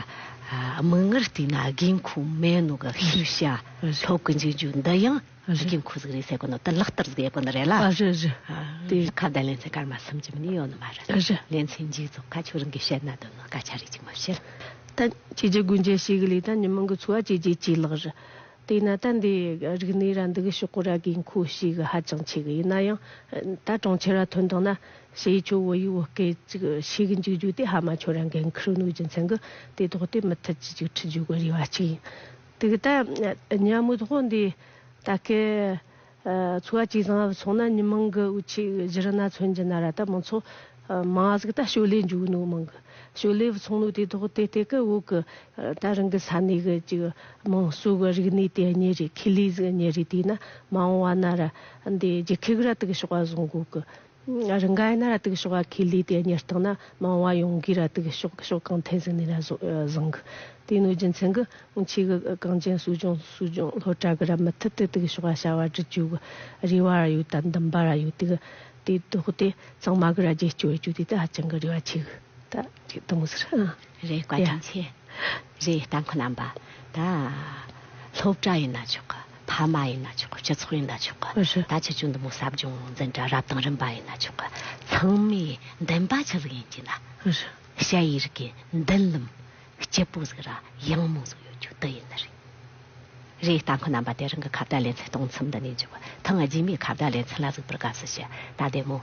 ཨ། མིག་སྔར་བལྟས་ན་དགོས་མཁོ་མེད་ནོ་གི་ཤེས་བྱ་སློབ་གི་འཇུག་རྒྱུ་འདི་ཡང་རྒན་ཁོ་ཟིག་རེད་ཟེར་གོ་ནོ་ད་ལག་བསྟར་ཟིག་ཡེད་གོ་ནི་རེད་ལ། ཨ་རེད་རེད། ཨ། དེ་ཁ་བརྡ་ལེ་ཚན་སྐར་མ་གསུམ་གྱི་མིན་ཡོད་ནི་མ་རེད། ཨ་རེད། ལེ་ཚན་མཇུག་རྫོགས་ཁ་ཁྱོད་རང་གིས་བཤད་ན་འདོད་ནོ་སྐད་ཆ་རེ་ཅིག་མ་བཤད། ད་ཅི་རྒྱུ་དགོན་ཆེན་ཞིག་ལས་ད་ཉི་མ་གི་འཚོ་བ་ཇེ་ཇེ་ཇེ་ལེགས་རེད། དེས་ན་ད་འདི་རིག་གནས་ར་འདི་གི་ཕྱོགས་གོ་ར་དགོས་མཁོ་ཞིག་ཧ་ཅང་ཆེ་གི། ཡིན་ན་ཡང་ད་གྲོང་ཁྱེར་ར་ཐོན་དང་ན་ཞེ་ཆོ་བོད་ཡིག་བོད་སྐད་ཅིག་ཤེས་གི་འཇུག་རྒྱུ་དེ་ཧ་མ་ཆོ་ར་འགན་ཁུར་ནོ་རྒྱུ་མཚན་གི་དེ་ཐོག་དེ་མུ་མཐུད་ཅིག་ཅིག་ཁྲིད་རྒྱུ་གི་རེ་བ་ཅིག་ཡིན། དེ་གི་ད་ཉ་མོ་ཐོག་འདི། ད་གི་ཨ་འཚོ་བ་ཇེ་བཟང་ང་སོང་ན་ཉི་མ་གི་འུ་ཆོ་གཞི་རིམ་ན་མཚོན་རྒྱུ་ན་ར་ད་མང་ཚོགས་ཨ་མང་ཟིག་ད་ཞོར་ལས་འཇུག་ནོ་མང་གི། ཞོར་ལས་སོང་ནོ་དེ་ཐོག་དེ་དེ་གི་འོག་གི་ཨ་ད་རང་གི་ས་གནས་གི་ཅིག་དམངས་སྲོལ་གི་རིག་གནས་དེ་གཉེར་རེ་ཁེ་ལས་ཟིག་གཉེར་རེ། དེ་ན་མ་འོངས་པ་ན་ར་འདི་རྒྱལ་ཁབ་གི་ར་དེ་གི་ཕྱོགས་ག་བཟུང་དགོས་གི། རང་ག་ཡིན་ན་ར་དེ་གི་ཕྱོགས་ག་ཁེ་ལས་དེ་གཉེར་བཏང་ན་མ་འོངས་པ་ཡོང་གི་ར་དེ་གི་ཕྱོགས་ཕྱོགས་གང་ཐད་ཟིག་ནས་ར་བཟུང་བཟང་གི། དེ་ནོ་རྒྱུ་མཚན་གི་ང་ཆོ་གི་གངས་ཅན་སྲོལ་རྒྱུན་སྲོལ་རྒྱུན་སློབ་གྲྭ་གི་ར་མུ་མཐུད་དུ་དེ་གི་ཕྱོགས་ག་བྱ་བ་སྒྲུབ་རྒྱུ་གི་རེ་བ་ར་ཡོད། ད་འདུན་པ་ར་ཡོད། དེ་གི་དེ་ཐོག་དེ་ཚང་མ་གི་ར་རྒྱབ་སྐྱོར་ཡེད་རྒྱུ་དེ་ད་ཧ་ཅང་གི་རེ་བ་ཆེ་གི། ད་ཅིག་དེ་མོ་ཟིག་རེད། ཨ། རེད། བཀའ་དྲིན་ཆེ། རེད། ལྟ་མཁན་རྣམ་པ། ད་སློབ་གྲྭ་ཡིན་ན་ཆོག་གི། ཕ་མ་ཡིན་ན་ཆོག་གི། སྤྱི་ཚོགས་ཡིན་ན་ཆོག་གི། ཨ་ཧྲི། ད་ཁྱེད་ཚོ་འདི་མོ་ཟབ་སྦྱོང་འཛིན་གྲྭ་རབ་དང་རིམ་པ་ཡིན་ན་ཆོག་གི། ཚང་མའི་འདུན་པ་ཆི་ཟིག་ཡིན་གྱི་ན། ཨ་ཧྲི། ཞ་ཡི་རིགས་ཀྱི་མདུན་ལམ་སྐྱིད་པོ་ཟིག་ར་ཡངས་མོ་ཟིག་ཡོད་རྒྱུ་དེ་ཡིན་ནི་རེད། རེད། ལྟ་མཁན་རྣམ་པ། དེ་རིང་གི་ཁ་བརྡ་ལེ་ཚན་གཏོང་མཚམས་འདི་ནས་འཇོག་ཐེངས་རྗེས་མའི་ཁ་བརྡ་ལེ་ཚན་ལ་གཟིགས་པར་དགའ་བསུ་ཞུ། ད་བདེ་མོ།